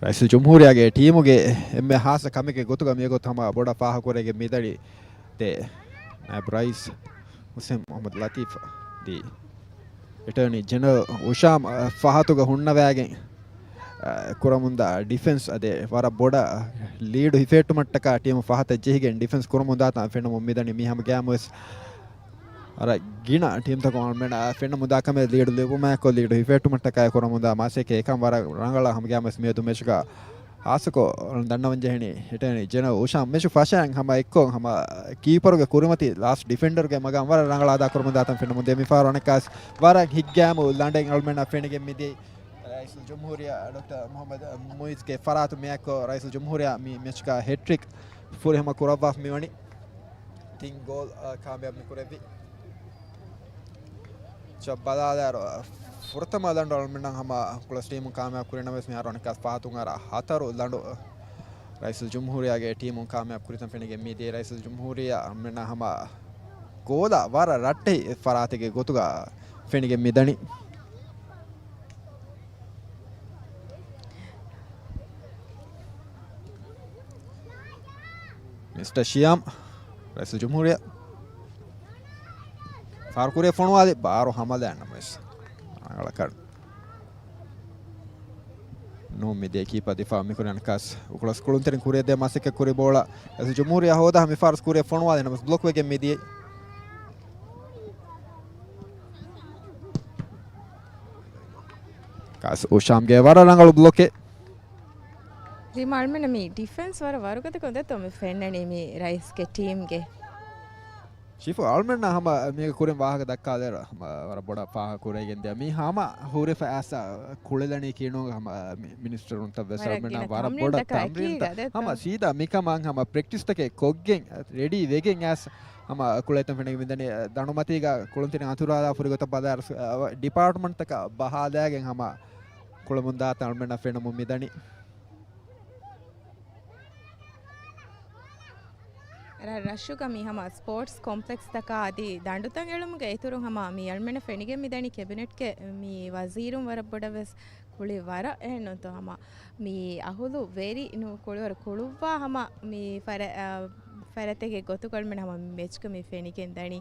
ރައީސުލް ޖުމްހޫރިއްޔާގެ ޓީމުގެ އެންމެ ހާއްސަ ކަމެއްގެ ގޮތުގަ މިވަގުތު ހަމަ ބޮޑަށް ފާހަގަކުރެވިގެން މިދަނީ ދޭ ނާއިބު ރައީސް ހުސެން މުހައްމަދު ލަތީފް ދީ އެޓާނީ ޖެނެރަލް އުޝާމް، އަ، ފަހަތުގަ ހުންނަވައިގެން، އަ، ކުރަމުންދާ ޑިފެންސް އަދި ވަރަށް ބޮޑަށް ލީޑު ހިފެހެއްޓުމަށްޓަކާ ޓީމު ފަހަތަށް ޖެހިގެން ޑިފެންސް ކުރަމުންދާތަން ފެނުމުން މިދަނީ. މި ހަމަ ގައިމުވެސް ވަރަށް ގިނަ ޓީމްތަކުން އަޅުމެންނަށް ފެނުމުންދާ ކަމެއް ލީޑު ލިބުމާއެކު ލީޑު ހިފެހެއްޓުމަށްޓަކާއި ކުރަމުންދާ މަސައްކަތް އެކަން ވަރަށް ރަނގަޅަށް ހަމަ ގައިމުވެސް މިއަދު މެޗުގަ ހާއްސަކޮށް ދަންނަވަން ޖެހެނީ އެޓާނީ ޖެނެރަލް އުޝާމް މެޗު ފަށައިން ހަމަ އެއްކޮށް ހަމަ ކީޕަރުގެ ކުރިމަތި ލާސްޓް ޑިފެންޑަރުގެ މަގާމް ވަރަށް ރަނގަޅަށް އަދާކުރަމުންދާތަން ފެނުމުން ދޭ. މިފަހަރު އަނެއްކާސް ވަރަށް ހިތްގައިމު ލަނޑެއް އަޅުމެންނަށް ފެނިގެން މިދިޔައީ. ރައީސުލް ޖުމްހޫރިއްޔާ ޑޮކްޓަރ މުހައްމަދު މުއިއްޒުގެ ފަރާތުން މިއެއްކޮށް ރައީސުލް ޖުމްހޫރިއްޔާ މި މެޗުގަ ހެޓްރިކް ފުރިހަމަ ކުރައްވާފަ މިވަނީ. ތިން ގޯލް، އަ، ކާމިޔާބު މި ކުރެއްވި. ޗަ ބަލާލާއިރު، އަ، ފުރަތަމަ ލަނޑު އަޅުމެންނަށް ހަމަ ކުޅަސް ޓީމުން ކާމިޔާބު ކުރި ނަމަވެސް މިހާރު އަނެއްކާސް ފަހަތުން އަރާ ހަތަރު ލަނޑު ރައީސުލް ޖުމްހޫރިއްޔާގެ ޓީމުން ކާމިޔާބު ކުރިތަން ފެނިގެން މިދިޔައީ. ރައީސުލް ޖުމްހޫރިއްޔާ އަޅުމެންނަށް ހަމަ ގޯލާ ވަރަށް ރައްޓެހި ފަރާތެއްގެ ގޮތުގަ ފެނިގެން މިދަނީ. މިސްޓަ ޝިޔާމް، ރައީސުލް ޖުމްހޫރިއްޔާ. ފާރު ކުރިއަށް ފޮނުވާލި ބާރު ހަމަލާން ނަމަވެސް ރަނގަޅަކަށް ނޫން މިދިޔަ ކީޕަ ދިފާ މިކުރި އަނެއްކާސް އުކުޅަސް ކުޅުންތެރިން ކުރިއަށް ދޭ މަސައްކަތް ކުރި ބޯޅަ ރައީސުލް ޖުމްހޫރިއްޔާ ހޯދާ މިފާރު ކުރިއަށް ފޮނުވާލި ނަމަވެސް ބްލޮކް ވެގެން މިދިޔައީ. ކާސް އުޝާމްގެ ވަރަށް ރަނގަޅު ބްލޮކެއް. ރީމާ އަޅުމެންނަށް މި ޑިފެންސް ވަރަށް ވަރުގަދަކޮށް ދެއްތޯ މި ފެންނަނީ މި ރައީސްގެ ޓީމްގެ. ޝިފު އަޅުމެންނަށް ހަމަ މީގެ ކުރިން ވާހަކަ ދައްކާލިއިރު ހަމަ ވަރަށް ބޮޑަށް ފާހަގަ ކުރެވިގެން ދިޔަ. މީ ހަމަ ހުރިފަ އައިސް ކުޅެލަނީ ކީނުގަ ހަމަ މި-، މިނިސްޓަރުންތައް ވެސް ވަރަށް އަޅުމެންނަށް ގިނަ ވަރަށް ބޮޑަށް ތަމްރީންތައް ތަމްރީންތައް ހަމަ ދެއްތޯ؟ ސީދާ މިކަމަށް ހަމަ ޕްރެކްޓިސްތަކެއް ކޮށްގެން ރެޑީ ވެގެން އައިސް ހަމަ ކުޅޭތަން ފެނިގެން މިދަނީ. ދަނޑުމަތީގަ ކުޅުންތެރިން އަތުރާލާ ފުރިގޮތަށް ބަލާއިރު، އަ، ޑިޕާޓްމަންޓްތަކަށް ބަހާލާގެން ހަމަ ކުޅަމުންދާތަން އަޅުމެންނަށް ފެނުމުން މިދަނީ. ރަށްރަށުގަ މި ހަމަ ސްޕޯޓްސް ކޮމްޕްލެކްސްތަކާ އަދި ދަނޑުތައް އެޅުމުގެ އިތުރުން ހަމަ މި އަޅުމެންނަށް ފެނިގެން މިދަނީ ކެބިނެޓްގެ މި ވަޒީރުން ވަރަށް ބޮޑަށް ވެސް ކުޅި ވަރަށް އެހެންނުތޯ ހަމަ މި އަހުލު ވެރި ނު ކުޅިވަރު ކުޅުއްވާ ހަމަ މި ފަރ-، އަ، ފަރަތެއްގެ ގޮތުގަ އަޅުމެން ހަމަ މި މެޗްގަ މި ފެނިގެން ދަނީ.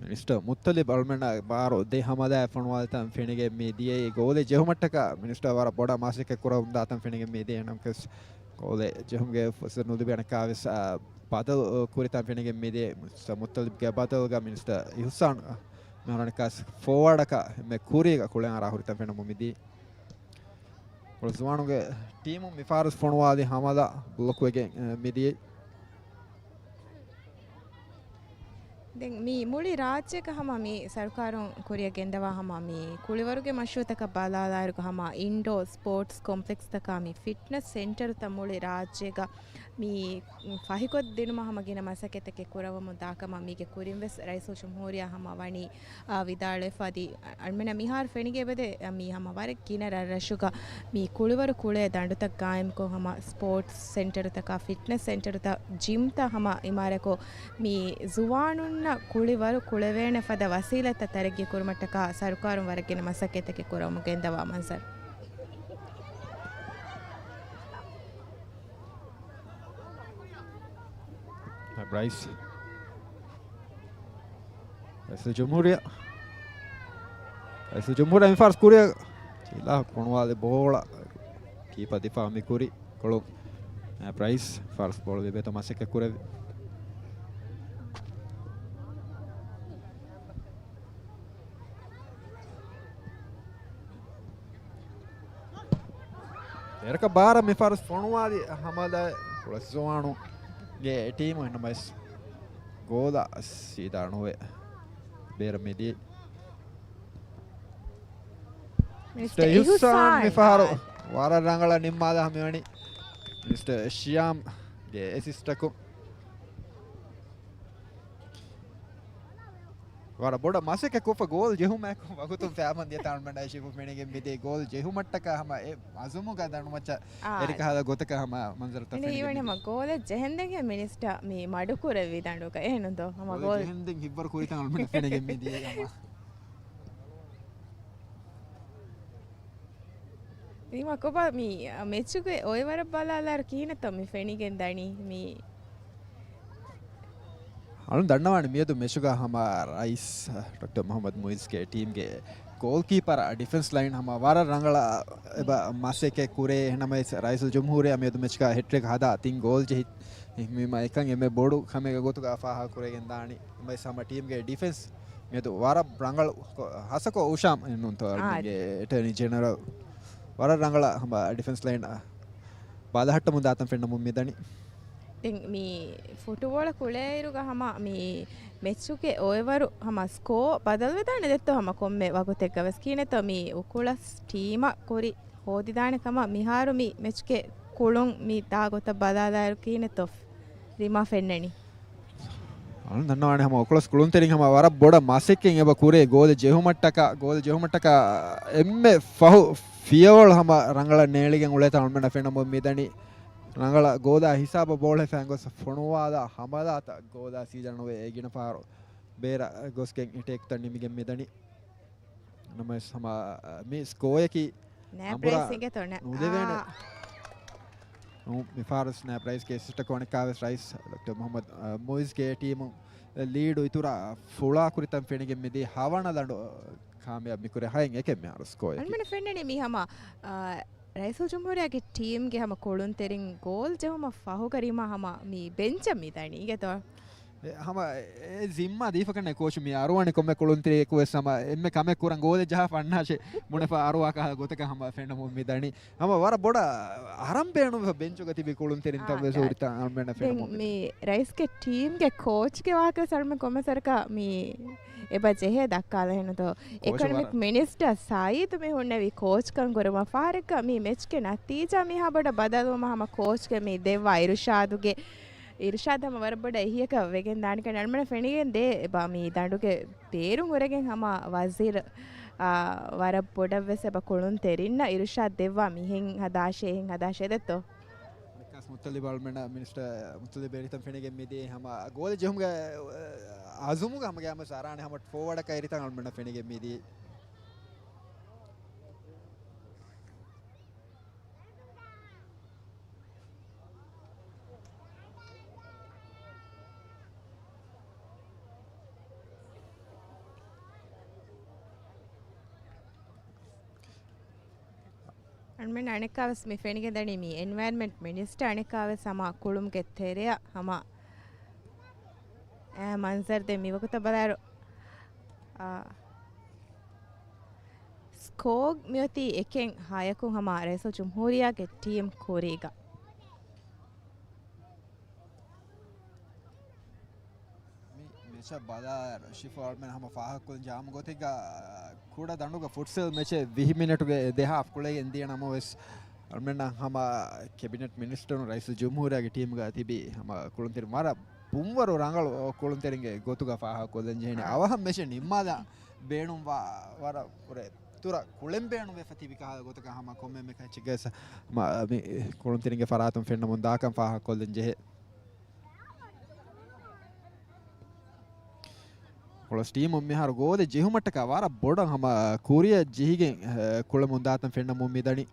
މިނިސްޓަރ މުއްތަލިބް އަޅުމެންނަށް ބާރު ދެ ހަމަލާއެއް ފޮނުވާލިތަން ފެނިގެން މި ދިޔައީ. ގޯލެއް ޖެހުމަށްޓަކާ މިނިސްޓަރ ވަރަށް ބޮޑަށް މަސައްކަތް ކުރަމުން ދާތަން ފެނިގެން މި ދިޔައީ. ނަމަވެސް ގޯލެއް ޖެހުމުގެ ފުރުސަތު ނުލިބި އަނެއްކާވެސް، އާ، ބަދަލު ކުރިތަން ފެނިގެން މި ދިޔައީ. މުއްތަލިބްގެ ބަދަލުގަ މިނިސްޓަރ އިހުސާން މިހާރު އަނެއްކާވެސް ފޯވާޑަކަށް އެންމެ ކުރީގަ ކުޅެން އަރާ ހުރިތަން ފެނުމުން މިދިޔައީ. ކޮޅު ޒުވާނުގެ ޓީމު މި ފާރުސް ފޮނުވާލި ހަމަލާ ބްލޮކް ވެގެން، އެ، މިދިޔައީ. ދެން މި މުޅި ރާއްޖޭގަ ހަމަ މި ސަރުކާރުން ކުރިއަށް ގެންދަވާ ހަމަ މި ކުޅިވަރުގެ މަޝްރޫއުތަކަށް ބަލާލާއިރުގަ ހަމަ އިންޑޯ ސްޕޯޓްސް ކޮމްޕްލެކްސްތަކާ މި ފިޓްނަސް ސެންޓަރުތައް މުޅި ރާއްޖޭގަ މި ފަހިކޮށްދިނުމަށް ހަމަ ގިނަ މަސައްކަތްތަކެއް ކުރައްވަމުން ދާކަމަށް މީގެ ކުރިން ވެސް ރައީސުލްޖުމްހޫރިއްޔާ ހަމަ ވަނީ، އާ، ވިދާޅުވެފަ. އަދި އަ-، އަޅުމެންނަށް މިހާރު ފެނިގެން އެބަދޭ، އަ، މީ ހަމަ ވަރަށް ގިނަ ރަށްރަށުގަ މީ ކުޅިވަރު ކުޅޭ ދަނޑުތައް ގާއިމްކޮށް ހަމަ ސްޕޯޓްސް ސެންޓަރުތަކާ ފިޓްނަސް ސެންޓަރުތައް ޖިމްތައް ހަމަ އިމާރާތްކޮށް މީ ޒުވާނުންނަށް ކުޅިވަރު ކުޅެވޭނެ ފަދަ ވަސީލަތްތައް ތަރައްގީ ކުރުމަށްޓަކާ ސަރުކާރުން ވަރަށް ގިނަ މަސައްކަތްތަކެއް ކުރަމުން ގެންދަވާ މަންޒަރު. ބްރައިސް. ރައީސުލްޖުމްހޫރިއްޔާ. ރައީސުލްޖުމްހޫރިއްޔާ މި ފާރުސް ކުރިއަށް ޖިލާ ފޮނުވާލި ބޯޅަ ކީޕަ ދިފާ މި ކުރި ކޮޅު. އަ، ބްރައިސް ފާރުސް ބޯޅަ ލިބޭތޯ މަސައްކަތް ކުރެވި. ދެރަކަށް ބާރަށް މި ފާރުސް ފޮނުވާލި ހަމަލާ ކުޅަސްޒުވާނުގެ ޓީމު އެންނަމަވެސް ގޯލަށް ސީދާ ނުވެ ބޭރަށް މިދިޔަ. މިސްޓަރ މިސްޓަރ އިހުސާން އިހުސާން. މި ފަހަރު ވަރަށް ރަނގަޅަށް ނިންމާލާ މިވަނީ މިސްޓަރ ޝިޔާމްގެ އެސިސްޓަކުން. ވަރަށް ބޮޑަށް މަސައްކަތް ކޮށްފަ ގޯލް ޖެހުމާއެކު ވަގުތުން ފައިބަންދިޔަ ތަންމަން އައިޝީފު ފެނިގެން މިދިޔަ ގޯލް ޖެހުމަށްޓަކާ ހަމަ އެ އަޒުމުގަ ދަނޑުމައްޗަށް އާ. އެރިކަހަލަ ގޮތަކަށް ހަމަ މަންޒަރުތައް އިނގޭ ފެނިގެން ހީވަނީ ހަމަ މިދިޔަ. ގޯލެއް ޖެހެންދެން މިނިސްޓަ މި މަޑުކުރެއްވި ދަނޑުގަ އެހެނުން ދޯ ހަމަ ގޯލް ގޯލް. ޖެހެންދެން ހިއްވަރު ކުރިތަން އަޅުމެން ފެނިގެން މިދިޔަ ހަމަ. ނިމަ ކޮބާ މި މެޗުގެ އޮއެވަރަށް ބަލާލާއިރު ކިހިނެއްތޯ މި ފެނިގެން ދަނީ މި އަޅުން ދަންނަވާނެ މިއަދު މެޗުގަ ހަމަ ރައީސް ޑޮކްޓަރ މުހައްމަދު މުއިޒްގެ ޓީމްގެ ގޯލްކީޕަރ ޑިފެންސް ލައިން ހަމަ ވަރަށް ރަނގަޅަށް އެބަ މަސައްކަތް ކުރޭ. އެހެންނަމަވެސް ރައީސުލްޖުމްހޫރިއްޔާ މިއަދު މެޗްގަ ހެޓްރިކް ހަދާ ތިން ގޯލް ޖެހި މި އެކަން އެންމެ ބޮޑު ކަމެއްގެ ގޮތުގަ ފާހަގަ ކުރެގެން ދާނީ. އެހެންނަމަވެސް ހަމަ ޓީމްގެ ޑިފެންސް މިއަދު ވަރަށް ރަނގަޅު ކޮ-، ހަސަކޮ އުޝާމް އެންނުންތޯ އާ. އަޅުގެ އެޓަރނީ ޖެނެރަލް ވަރަށް ރަނގަޅަށް ހަމަ ޑިފެންސް ލައިން ބަލަހައްޓަމުން ދާތަން ފެންނަމުން މިދަނީ. ދެން މި ފުޓުބޯޅަ ކުޅޭއިރުގަ ހަމަ މި މެޗުގެ އޮއެވަރު ހަމަ ސްކޯ ބަދަލުވެދާނެ ދެއްތޯ ހަމަ ކޮންމެ ވަގުތެއްގަ ވެސް ކިހިނެއްތޯ މި އުކުޅަސް ޓީމަށް ކުރި ހޯދިދާނެ ކަމަށް މިހާރު މި މެޗްގެ ކުޅުން މި ދާ ގޮތަށް ބަލާލާއިރު ކިހިނެއްތޯ ރިމާ ފެންނަނީ؟ އަޅުން ދަންނަވާނެ ހަމަ އުކުޅަސް ކުޅުންތެރިން ހަމަ ވަރަށް ބޮޑަށް މަސައްކަތް އެބަ ކުރޭ ގޯލެއް ޖެހުމަށްޓަކާ، ގޯލެއް ޖެހުމަށްޓަކާ އެންމެ ފަހު ފިޔަވަޅު ހަމަ ރަނގަޅަށް ނޭޅިގެން އުޅޭތާ އަޅުމެންނަށް ފެންނަމުން މިދަނީ. ރަނގަޅަށް ގޯލާ ހިސާބަށް ބޯޅަ ފަން ގޮސް ފޮނުވާލާ ހަމަލާތައް ގޯލާ ސީދާ ނުވެ އެ ގިނަ ފަހަރު ބޭރަށް ގޮސްގެން އެޓޭކްތައް ނިމިގެން މިދަނީ. ނަމަވެސް ހަމަ މި ސްކޯއަކީ ނައިބް އަނބުރާ ރައީސް އިނގޭތޯ ނަ-، ނުލެވޭނެ. އާ. ނޫ، މި ފާރުސް ނައިބް ރައީސްގެ އެސިސްޓަކު އަނެއްކާވެސް ރައީސް ޑޮކްޓަރ މުހައްމަދު، އަ، މުއިޒްގެ ޓީމު ލީޑު އިތުރަށް ފުޅާ ކުރިތަން ފެނިގެން މިދިޔަ ހަވަނަ ދަނޑު ކާމިޔާބު މިކުރެ ހައެއް އެކެއް މިހާރު ސްކޯއަކީ. އަޅުމެން ފެންނަނީ މި ހަމަ، އަ، ރައީސުލްޖުމްހޫރިއްޔާގެ ޓީމްގެ ހަމަ ކުޅުންތެރިން ގޯލް ޖެހުމަށް ފަހުގަ ރިމާ ހަމަ މި ބެންޗަށް މިދަނީ އިނގޭތޯ؟ އެ، ހަމަ އެ ޒިންމާ ދީފަކަންނޭ ކޯޗު މި އަރުވާނެ ކޮންމެ ކުޅުންތެރިއެކު ވެސް ހަމަ އެންމެ ކަމެއް ކުރަން ގޯލެއް ޖަހާފަ އަންނާށޭ ބުނެފަ އަރުވާ ކަހަލަ ގޮތަކަށް ހަމަ ފެންނަމުން މި ދަނީ. ހަމަ ވަރަށް ބޮޑަށް އަރަން ބޭނުންވެފަ ބެންޗުގަ ތިބި ކުޅުންތެރިންތައް ވެސް އާ، ހުރިތާ އަޅުމެންނަށް ދެން ފެންނަމުން މި މި ރައީސްގެ ޓީމްގެ ކޯޗްގެ ވާހަކަ ވެސް އަޅުމެން ކޮންމެ ސަރަކަށް މި އެބަ ޖެހޭ ދައްކާލަ ހެނުތޯ؟ ކޯޗު އެކޮނޮމިކް ވަރަށް މިނިސްޓަރ ސައީދު މި ހުންނެވި ކޯޗްކަން ކުރުމަށް ފަހަރެއްގަ މި މެޗްގެ ނަތީޖާ މިހާ ބޮޑަށް ބަދަލުވުމަށް ހަމަ ކޯޗްގެ މި ދެއްވާ އިރުޝާދުގެ އިރުޝާދް ހަމަ ވަރަށް ބޮޑަށް އެހީއަކަށް ވެގެން ދާނެ ކަން އަޅުމެންނަށް ފެނިގެން ދޭ. އެބަ މި ދަނޑުގެ ބޭރުން އުރެގެން ހަމަ ވަޒީރު، އާ، ވަރަށް ބޮޑަށް ވެސް އެބަ ކުޅުންތެރިންނަށް އިރުޝާދް ދެއްވާ މިހެން ހަދާށޭ، އެހެން ހަދާށޭ ދެއްތޯ؟ އަނެއްކާސް މުއްތަލިބް އަޅުމެންނަށް މިނިސްޓަރ މުއްތަލިބް ބޭރިތަން ފެނިގެން މިދިޔަ ހަމަ ގޯލެއް ޖެހުމުގެ އަޒުމުގަ ހަމަ ގައިމުވެސް އަރާނެ ހަމަ ފޯވަޑަކަށް އެރިތަން އަޅުމެންނަށް ފެނިގެން މިދިޔަ. އަންމެން އަނެއްކާވެސް މި ފެނިގެންދަނީ މި އެންވަޔަރަންމަންޓް މިނިސްޓަރ އަނެއްކާވެސް ހަމަ ކުޅުމުގެ ތެރެއަށް ހަމަ އައި މަންޒަރު ދެން މިވަގުތަށް ބަލާއިރު، އާ، ސްކޯ މިއޮތީ އެކެއް ހަޔަކުން ހަމަ ރައީސުލްޖުމްހޫރިއްޔާގެ ޓީމް ކުރީގަ. މި މެޗަށް ބަލާއިރު، ޝިފާ އަޅުމެން ހަމަ ފާހަގަކޮށްލި ޖާމު ގޮތެއްގަ ކުޑަ ދަނޑުގަ ފުޓްސަލް މެޗެއް ވިހި މިނެޓުގެ ދެހާފް ކުޅެގެން ދިޔަ ނަމަވެސް، އަޅުމެންނަށް ހަމަ ކެބިނެޓް މިނިސްޓަރުން ރައީސުލްޖުމްހޫރިއްޔާގެ ޓީމުގަ ތިބި ހަމަ ކުޅުންތެރިން ވަރަށް ބުންވަރު ރަނގަޅު ކުޅުންތެރިންގެ ގޮތުގަ ފާހަގަކޮށްލަން ޖެހެނީ. އަވަހަށް މެޗެއް ނިންމާލާ ބޭނުންވާ ވަރަށް ކުރެ ތުރަ ކުޅެން ބޭނުންވެފަ ތިބި ކަހަލަ ގޮތަކަށް ހަމަ ކޮންމެ މެޗެއްގަ މި ކުޅުންތެރިންގެ ފަރާތުން ފެންނަމުން ދާކަން ފާހަގަކޮށްލަން ޖެހޭ. ކޮޅަސް ޓީމުން މިހާރު ގޯލެއް ޖެހުމަށްޓަކާ ވަރަށް ބޮޑަށް ހަމަ ކުރިއަށް ޖެހިގެން، އަ، ކުޅެމުން ދާތަން ފެންނަމުން މިދަނީ.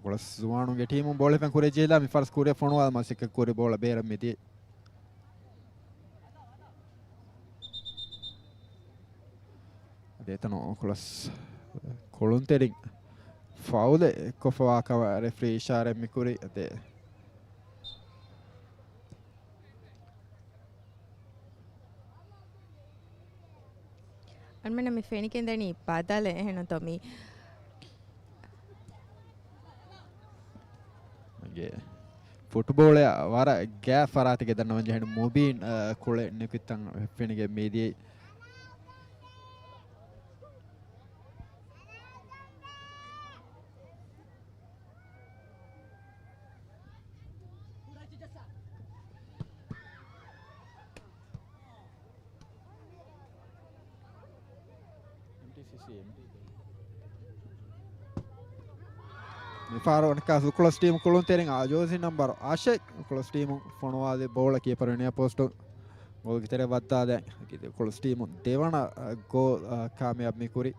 ކޮޅަސް ޒުވާނުންގެ ޓީމުން ބޯޅަ ހިފެން ކުރިއަށް ޖެހިލާ މި ފަރަސް ކުރިއަށް ފޮނުވާލަމާ ސެކަ ކުރި ބޯޅަ ބޭރަށް މިދިޔަ. އަދި އެތަނު ކޮޅަސް ކުޅުންތެރިން ފައުލެއް ކޮށްފަވާ ކަމަށް ރެފްރީ އިޝާރަތް މިކުރި. އަދި އަންމެނަށް މި ފެނިގެންދަނީ ބަދަލެއް އެހެންނުތޯ މީ. ގެ ފުޓްބޯޅައަށް ވަރަށް ގާތް ފަރާތެއްގެ ދަންނަވަން ޖެހެން މުބީން، އަ، ކުޅެ ނިކުތްތަން ފެނިގެން މިދިޔައީ. މިފަހަރު އަނެއްކާ އުކުޅަސް ޓީމު ކުޅުންތެރިން އާ ޖާޒީ ނަމްބަރު އަށެއް އުކުޅަސް ޓީމު ފޮނުވާލި ބޯޅަ ކީޕަރު ނިޔަ ޕޯސްޓު ގޯލްގެ ތެރެއަށް ވައްދާލަން. އުކުޅަސް ޓީމު ދެވަނަ، އަ، ގޯލް، އަ، ކާމިޔާބު މި ކުރީ.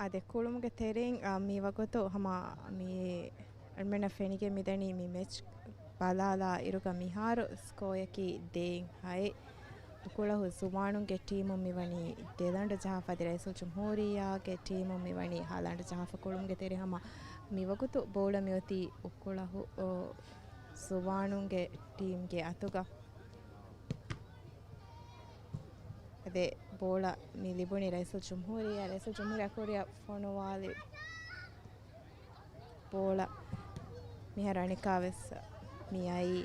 އާދެ، ކުޅުމުގެ ތެރެއިން، އާ، މި ވަގުތު ހަމަ މި އަންމެނަށް ފެނިގެން މިދަނީ މި މެޗް ބަލާލާ އިރުގަ މިހާރު ސްކޯއަކީ ދޭއިން ހައެއް. އުކުޅަހު ޒުވާނުންގެ ޓީމުން މިވަނީ ދެލަނޑު ޖަހާފަ، އަދި ރައީސުލްޖުމްހޫރިއްޔާގެ ޓީމުން މިވަނީ ހަލަނޑު ޖަހާފަ. ކުޅުމުގެ ތެރެ ހަމަ މިވަގުތު ބޯޅަ މިއޮތީ އުކުޅަހު، އޯ، ޒުވާނުންގެ ޓީމްގެ އަތުގަ. އަދި ބޯޅަ މި ލިބުނީ ރައީސުލްޖުމްހޫރިއްޔާ، ރައީސުލްޖުމްހޫރިއްޔާ ކުރިއަށް ފޮނުވާލި. ބޯޅަ މިހާރު އަނެއްކާވެސް މިއައީ.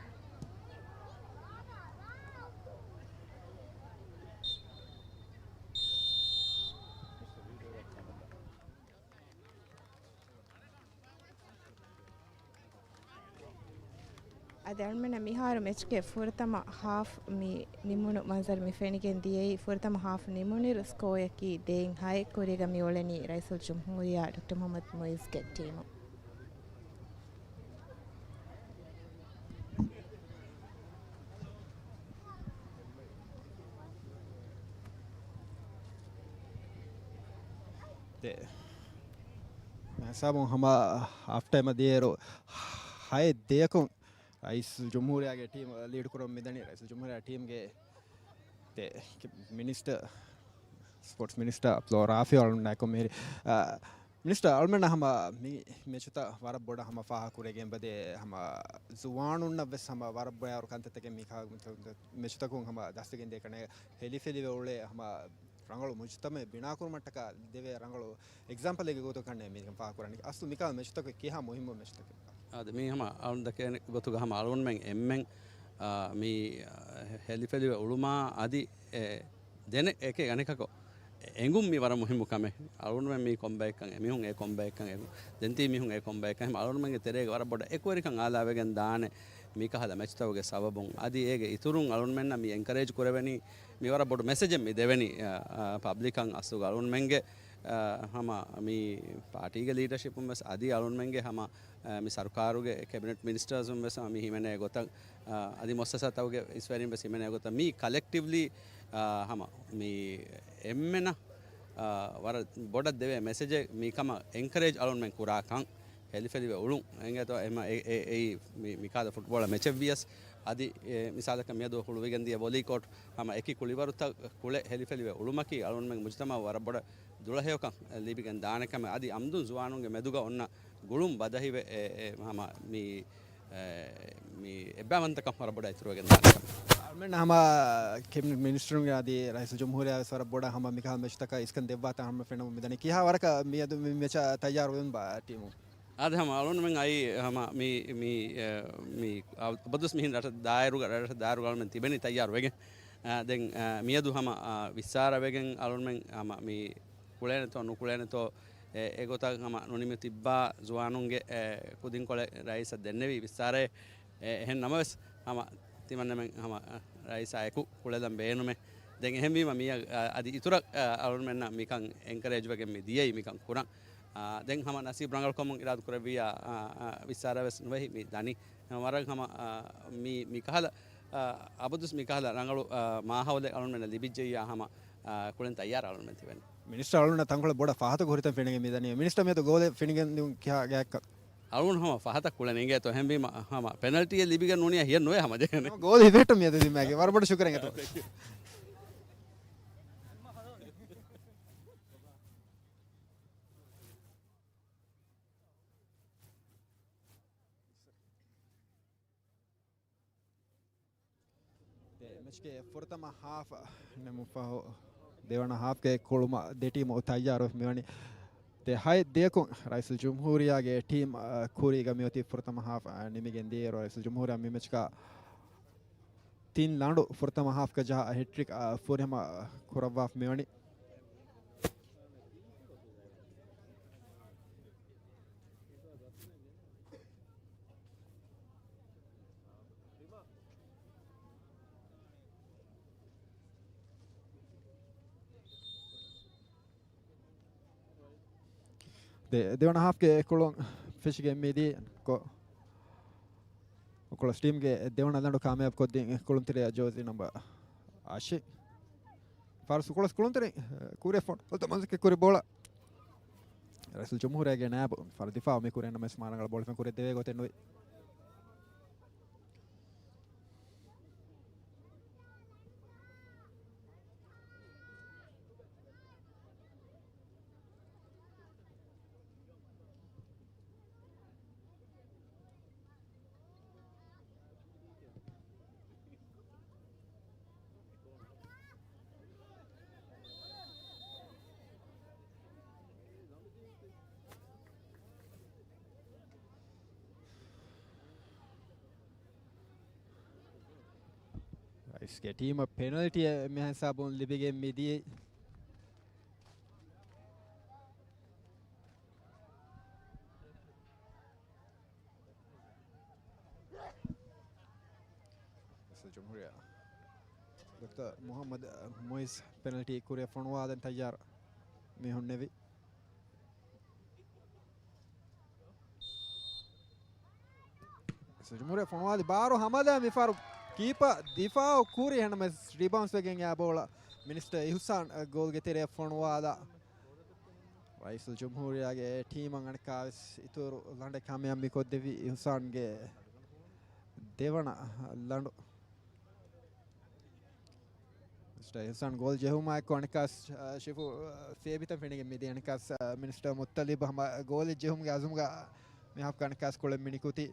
ދެ އަޅުމެންނަށް މިހާރު މެޗުގެ ފުރަތަމަ ހާފް މި ނިމުނު މަންޒަރު މި ފެނިގެން ދިޔައީ. ފުރަތަމަ ހާފް ނިމުނިރު ސްކޯއަކީ ދޭއް ހައެއް. ކުރީގަ މި އުޅެނީ ރައީސުލްޖުމްހޫރިއްޔާ ޑޮކްޓަރ މުހައްމަދު މުއިއްޒުގެ ޓީމު. ދެ ހިސާބުން ހަމަ ހާފް ޓައިމަށް ދިޔައިރު ހައެއް ދޭއަކުން ރައީސުލްޖުމްހޫރިއްޔާގެ ޓީމް ލީޑް ކުރަމުން މިދަނީ. ރައީސުލްޖުމްހޫރިއްޔާ ޓީމްގެ ދެ މިނިސްޓަރ، ސްޕޯޓްސް މިނިސްޓަރ އަބްދުﷲ ރާފިޢު އަޅުންނާ އެކު މިހިރީ. އާ، މިނިސްޓަރ އަޅުމެންނަށް ހަމަ މި މެޗުތައް ވަރަށް ބޮޑަށް ހަމަ ފާހަގަކުރެގެން ބަދޭ، ހަމަ ޒުވާނުންނަށް ވެސް ހަމަ ވަރަށް ބޮޑަށް ކަންތައްތަކެއް މި ކާ-، މެޗުތަކުން ހަމަ ދަސްވެގެން ދޭ ކަންނޭނގެ ހެލިފެލިވެ އުޅޭ ހަމަ ރަނގަޅު މުޖުތަމައެއް ބިނާކުރުމަށްޓަކާ ދެވޭ ރަނގަޅު އެގްޒާމްޕަލެއްގެ ގޮތު ކަންނޭނގެ މި ފާހަގަކުރަނީ. އަސްލު މިކާ މެޗުތަކު ކިހާ މުހިއްމު މެޗުތަކެއް؟ އާދެ، މީ ހަމަ އަޅުން ދައްކޭނެ ގޮތުގަ ހަމަ އަޅުންމެން އެންމެން، އާ، މި، އާ، ހެލިފެލިވެ އުޅުމާ އަދި އެ ދެނެ އެކެއް އަނެކަކު އެނގުން މީ ވަރަށް މުހިއްމު ކަމެއް. އަޅުންމެން މީ ކޮންބައެއްކަން، އެމީހުން އެ ކޮންބައެއްކަން، އެ ދެންތީ މީހުން އެ ކޮންބައެއްކަން. އެހެން އަޅުންމެންގެ ތެރޭގަ ވަރަށް ބޮޑަށް އެކުވެރިކަން އާލާވެގެން ދާނެ މިކަހަލަ މެޗްތަކުގެ ސަބަބުން. އަދި އޭގެ އިތުރުން އަޅުންމެންނަށް މި އެންކަރޭޖް ކުރެވެނީ މި ވަރަށް ބޮޑު މެސެޖެއް މި ދެވެނީ، އާ، އާ، ޕަބްލިކަށް އަސްލުގަ އަޅުންމެންގެ، އާ، ހަމަ މި ޕާޓީގެ ލީޑަޝިޕުން ވެސް އަދި އަޅުންމެންގެ ހަމަ އަ، މި ސަރުކާރުގެ ކެބިނެޓް މިނިސްޓަރސުން ވެސް މި ހިމެނޭ ގޮތަށް، އަ، އަދި މުއައްސަސާތަކުގެ އިސްވެރިން ވެސް ހިމެނޭ ގޮތަށް މީ ކަލެކްޓިވްލީ، އަ، ހަމަ މި އެންމެނަށް، އަ، ވަރަށް ބޮޑަށް ދެވޭ މެސެޖެއް މީ ކަމަށް އެންކަރޭޖް އަޅުންމެން ކުރާކަން ހެލިފެލިވެ އުޅުން. އެނގޭތޯ އެމަ އެ، އެ، އެއީ މި، މިކާލަ ފުޓްބޯޅަ މެޗެއް ވިޔަސް އަދި އެ، މިސާލަކަށް މިއަދު ހުޅުވިގެން ދިޔަ ވޮލީ ކޯޓް ހަމަ އެކި ކުޅިވަރުތައް ކުޅެ ހެލިފެލިވެ އުޅުމަކީ އަޅުންމެން މުޖުތަމައަށް ވަރަށް ބޮޑަށް ދުޅަހެޔޮކަން ލިބިގެން ދާނެ ކަމެއް. އަދި އަމްދުން ޒުވާނުންގެ މެދުގަ އޮންނަ ގުޅުން ބަދަހިވެ، އެ، އެ، ހަމަ މި، އެ، މި އެއްބައިވަންތަކަން ވަރަށް ބޮޑަށް އިތުރުވެގެން ދާނެ ކަމެއް. އަޅުމެން ހަމަ ކެބިނެޓް މިނިސްޓަރުންގެ އަދި ރައީސުލްޖުމްހޫރިއްޔާ ވެސް ވަރަށް ބޮޑަށް ހަމަ މިކަހަލަ މެޗުތަކަށް އިސްކަން ދެއްވާތާ ހަމަ ފެނުމުން މިދަނީ. ކިހާ ވަރަކަށް މިއަދު މި މެޗަށް ތައްޔާރުވެމުން ބާ ޓީމު؟ އާދެ، ހަމަ އަޅުންމެން އައީ ހަމަ މި، މި، އެ، މި އަ-، އަބަދުވެސް މިހިން ރަށަށް ދާއިރުގަ، ރަށަށް ދާއިރުގަ އަޅުމެން ތިބެނީ ތައްޔާރުވެގެން. އަ، ދެން، އަ، މިއަދު ހަމަ، އަ، ވިއްސާރަވެގެން އަޅުންމެން ހަމަ މި ކުޅޭނެތޯ ނުކުޅޭނެތޯ، އެ، އެގޮތަށް ހަމަ ނުނިމި ތިއްބާ ޒުވާނުންގެ، އެ، ކުދިންކޮޅެއް ރައީސަށް ދެންނެވީ ވިއްސާރައެއް. އެ، އެހެން ނަމަވެސް ހަމަ ތިމަންނަމެން ހަމަ، އަ، ރައީސާ އެކު ކުޅެލަން ބޭނުމޭ. ދެން އެހެންވީމަ މިއަ-، އަ، އަދި އިތުރަށް، އަ، އަޅުންމެންނަށް މިކަން އެންކަރޭޖްވެގެން މި ދިޔައީ މިކަން ކުރަން. އާ، ދެން ހަމަ ނަސީބު ރަނގަޅުކަމުން އިރާދަ ކުރެއްވިއްޔާ، އާ، އާ، ވިއްސާރަ ވެސް ނުވެހި މި ދަނީ. ވަރަށް ހަމަ، އާ، މި، މިކަހަލަ، އާ، އަބަދުސް މިކަހަލަ ރަނގަޅު، އާ، މާހައުލެއް އަޅުންމެންނަށް ލިބިއްޖެއްޔާ ހަމަ، އާ، ކުޅެން ތައްޔާރަށް އަޅުންމެން ތިބެނީ. މިނިސްޓަރ އަޅުންނަށް ތަންކޮޅެއް ބޮޑަށް ފަހަތަކު ހުރިތަން ފެނިގެން މި ދަނީ. މިނިސްޓަރ މިއަދު ގޯލެއް ފެނިގެން ދިއުން ކިހާ ގާތްކަން؟ އަޅުން ހަމަ ފަހަތަށް ކުޅެން އިނގޭތޯ އެހެންވީމަ ހަމަ ޕެނަލްޓީއެއް ލިބިގެން ނޫނީ ހިޔެއް ނުވޭ ހަމަ ޖެހެނީ. ގޯލް ހިފެހެއްޓުން މިއަދު ދިމާގެ. ވަރަށް ބޮޑަށް ޝުކުރެއް އެތޯ. ދެ މެޗްގެ ފުރަތަމަ ހާފް ނިމުނު ފަހު، ދެވަނަ ހާފްގެ ކުޅުމަށް ދެ ޓީމު ތައްޔާރު މިވަނީ. ދެ ހައެއް ދެއަކުން ރައީސުލްޖުމްހޫރިއްޔާގެ ޓީމް، އަ، ކުރީގަ މިއޮތީ ފުރަތަމަ ހާފް، އަ، ނިމިގެން ދިޔައިރު ރައީސުލްޖުމްހޫރިއްޔާ މި މެޗްގަ ތިން ލަނޑު ފުރަތަމަ ހާފްގަ ޖަހާ ހެޓްރިކް، އަ، ފުރިހަމަ ކުރައްވާފަ މިވަނީ. ދެ، ދެވަނަ ހާފްގެ ކުޅުން ފެށިގެން މިދިޔަ ކޮ-، ކޮޅަސް ޓީމްގެ ދެވަނަ ލަނޑު ކާމިޔާބު ކޮށްދިން ކުޅުންތެރިޔާ ޖޯޒީ ނަމްބަ އަށެއް. ފާރުސް ކޮޅަސް ކުޅުންތެރި، ކުރިއަށް ފޮނު އޮތަ މަންޒަކެ ކުރި ބޯޅަ. ރައީސުލްޖުމްހޫރިއްޔާގެ ނާއިބު ފަރުދު ދިފާއު މި ކުރިއަށް ނަމަވެސް މާ ރަނގަޅަށް ބޯޅަ ފެން ކުރިއަށް ދެވޭ ގޮތެއް ނުވި. ރައީސްގެ ޓީމަށް ޕެނަލްޓީއެއް މިހިސާބުން ލިބިގެން މިދިޔައީ. ޖުމްހޫރިއްޔާ ޑޮކްޓަރ މުޙައްމަދު މުޢިއްޒު ޕެނަލްޓީ ކުރިއަށް ފޮނުވާލަން ތައްޔާރު މި ހުންނެވި. ޖުމްހޫރިއްޔާ ފޮނުވާލި ބާރު ހަމަލާ މިފަހަރު ކީޕަ ދިފާއު ކުރި ހެންނަމެސް ރިބައުންސް ވެގެން އާ ބޯޅަ މިނިސްޓަރ އިޙުސާން ގޯލްގެ ތެރެއަށް ފޮނުވާލާ. ރައީސުލް ޖުމްހޫރިއްޔާގެ ޓީމަށް އަނެއްކާވެސް އިތުރު ލަނޑެއް ކަމެއް މި ކޮށްދެއްވި އިޙުސާންގެ ދެވަނަ ލަނޑު. މިނިސްޓަރ އިޙުސާން ގޯލް ޖެހުމާއެކު އަނެއްކާސް، އަ، ޝިފު، އަ، ސޭބިތަން ފެނިގެން މިދިޔަ އަނެއްކާސް، އަ، މިނިސްޓަރ މުއްތަލިބް ހަމަ ގޯލެއް ޖެހުމުގެ އަޒުމުގަ މިހާފް އަނެއްކާސް ކުޅެން މިނިކުތީ.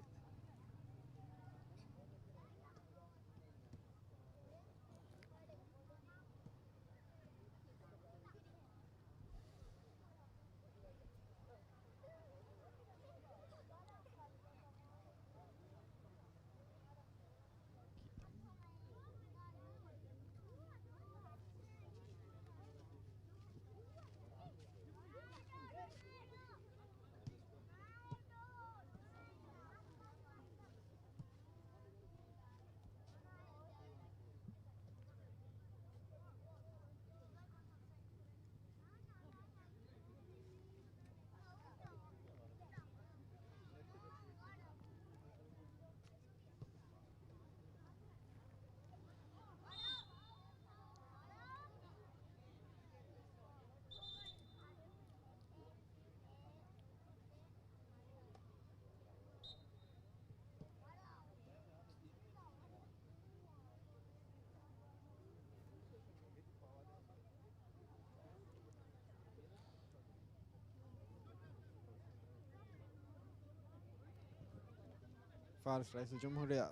ފާރިސް ރައީސުލް ޖުމްހޫރިއްޔާ.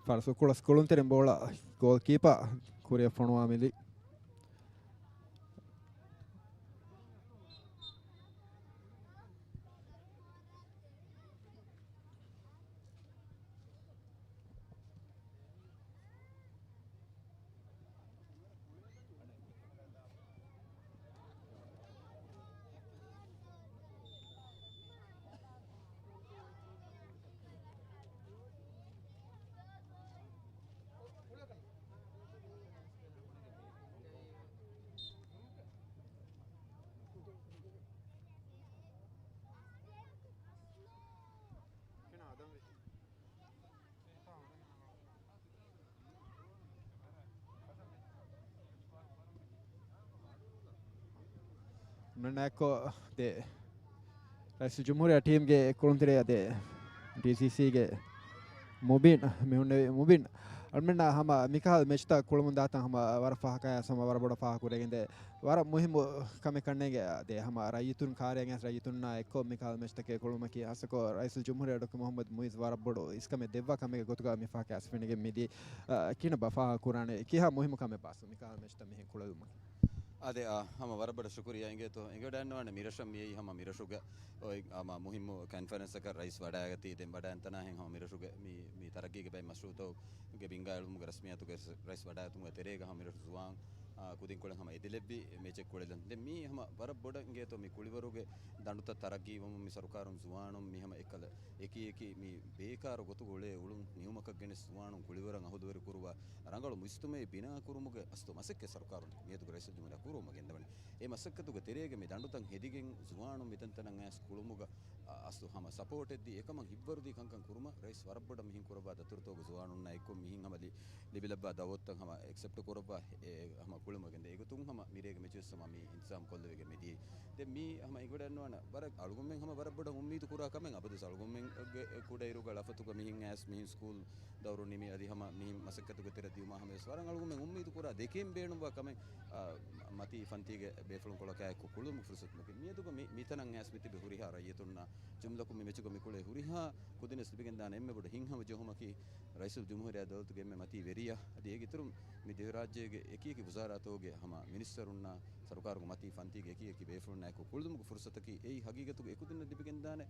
ފާރިސް ކުޅަސް ކުޅުންތެރިން ބޯޅަ ގޯލް ކީޕާ ކުރިއަށް ފޮނުވާ މިލި. ނައްކޮ ދެ ރައީސުލް ޖުމްހޫރިއްޔާ ޓީމްގެ ކުޅުންތެރިޔާ ދެ ޑީސީސީގެ މުބީން މި ހުންނެވި. މުބީން، އަޅުމެންނަށް ހަމަ މިކަހަލަ މެޗްތައް ކުޅަމުން ދާތަން ހަމަ ވަރަށް ފަހަކަށް ހަމަ ވަރަށް ބޮޑަށް ފާހަގަ ކުރެގެން ދޭ. ވަރަށް މުހިއްމު ކަމެއް ކަންނޭނގެ ދޭ ހަމަ ރައްޔިތުން ކާރިޔަށް އައިސް ރައްޔިތުންނާ އެއްކޮށް މިކަހަލަ މެޗްތަކެއް ކުޅުމަކީ ހާއްސަކޮށް ރައީސުލް ޖުމްހޫރިއްޔާ ޑޮކްޓަރ މުޙައްމަދު މުޢިއްޒު ވަރަށް ބޮޑު އިސްކަމެއް ދެއްވާ ކަމެއްގެ ގޮތުގަ މި ފަހަކަށް އައިސް ފެނިގެން މިދީ. އަ، ކިހިނެއްބާ ފާހަގަ ކުރާނެ؟ ކިހާ މުހިއްމު ކަމެއްބާ މިކަހަލަ މެޗްތައް މިހެން ކުޅެލުމަކީ؟ އާދެ، އާ، ހަމަ ވަރަށް ބޮޑަށް ޝުކުރިއްޔާ އިނގޭތޯ. އެނގިވަޑައިގަންނަވާނެ މިރަށަށް މިއައީ ހަމަ މިރަށުގެ އޮތް ހަމަ މުހިއްމު ކޮންފަރެންސަކަށް ރައީސް ވަޑައިގަތީ. ދެން ވަޑައިންތަނާހެން ހަމަ މިރަށުގެ މި، މި ތަރައްގީގެ ބައެއް މަޝްރޫޢުތަކުގެ ބިންގާ އެޅުމުގެ ރަސްމިއްޔާތުގެ ރައީސް ވަޑައިގަތުމުގެ ތެރޭގަ ހަމަ މިރަށު ޒުވާން، އާ، ކުދިންކޮޅެއް ހަމަ އެދިލެއްވި މެޗެއް ކުޅެލަން. ދެން މީ ހަމަ ވަރަށް ބޮޑަށް އިނގޭތޯ މި ކުޅިވަރުގެ ދަނޑުތައް ތަރައްގީވަމުން މި ސަރުކާރުން ޒުވާނުން މި ހަމަ އެއްކަލަ އެކި އެކި މި ބޭކާރު ގޮތުގަ އުޅޭ އުޅުން ނިމުމަކަށް ގެނެސް ޒުވާނުން ކުޅިވަރަށް އަހުލުވެރި ކުރުވާ ރަނގަޅު މުޖުތަމަޢެއް ބިނާ ކުރުމުގެ އަސްލު މަސައްކަތް ސަރުކާރުން މިއަދުގެ ރައީސުލްޖުމްހޫރިއްޔާ ކުރުވަމަށް ގެންދަވަނީ. އެ މަސައްކަތުގެ ތެރޭގަ މި ދަނޑުތައް ހެދިގެން ޒުވާނުން މިތަންތަނަށް އައިސް ކުޅުމުގަ އަ، އަސްލު ހަމަ ސަޕޯޓެއް ދީ އެކަމަށް ހިތްވަރުދީ ކަންކަން ކުރުމަށް ރައީސް ވަރަށް ބޮޑަށް މިހެން ކުރައްވާ ދަތުރުތަކުގެ ޒުވާނުންނާ އެއްކޮށް މިހެން ހަމަ ލި-، ލިބިލައްވާ ދައުވަތުތައް ހަމަ އެކްސެޕްޓް ކުރައްވާ އެ ހަމަ ކުޅުމަށް ގެންދޭ. އެގޮތުން ހަމަ މިރޭގެ މެޗުވެސް ހަމަ މި އިންތިޒާމް ކޮށްލެވިގެން މިދިޔައީ. ދެން މީ ހަމަ އެނގިވަޑައިގަންނަވާނެ ވަރަށް އަޅުގަނޑުމެން ހަމަ ވަރަށް ބޮޑަށް އުއްމީދު ކުރާ ކަމެއް އަބަދުވެސް އަޅުގަނޑުމެންގެ ކުޑައިރުގަ ޅަފަތުގަ މިހެން އައިސް މިހެން ސްކޫލް ދައުރު ނިމި އަދި ހަމަ މިހެން މަސައްކަތުގެ ތެރެ ދިޔުމާ ހަމަވެސް ވަރަށް އަޅުގަނޑުމެން އުއްމީދު ކުރާ ދެކެން ބޭނުންވާ ކަމެއް، އާ، މަތީ ފަންތީގެ ބޭފުޅުން ކޮޅަކާއެކު ކުޅުމުގެ ފުރުސަތުމަކީ. މިއަދުގަ މި، މިތަނަށް އައިސް މިތިބި ހުރިހާ ރައްޔިތުންނާ ޖުމްލަކުން މި މެޗުގަ މި ކުޅޭ ހުރިހާ ކުދިންވެސް ލިބިގެންދާނެ އެންމެ ބޮޑު ހިތްހަމަޖެހުމަކީ، ރައީސުލްޖުމްހޫރިއްޔާ ދައުލަތުގެ އެންމެ މަތީ ވެރިޔާ އަދި އޭގެ އިތުރުން މި ދިވެހިރާއްޖޭގެ އެކިއެކި ވުޒާރާތަކުގެ ހަމަ މިނިސްޓަރުންނާ ސަރުކާރުގެ މަތީ ފަންތީގެ އެކިއެކި ބޭފުޅުންނާއެކު ކުޅުދުމުގެ ފުރުސަތަކީ އެއީ ހަގީގަތުގަ އެކުދިންނަށް ލިބިގެންދާނެ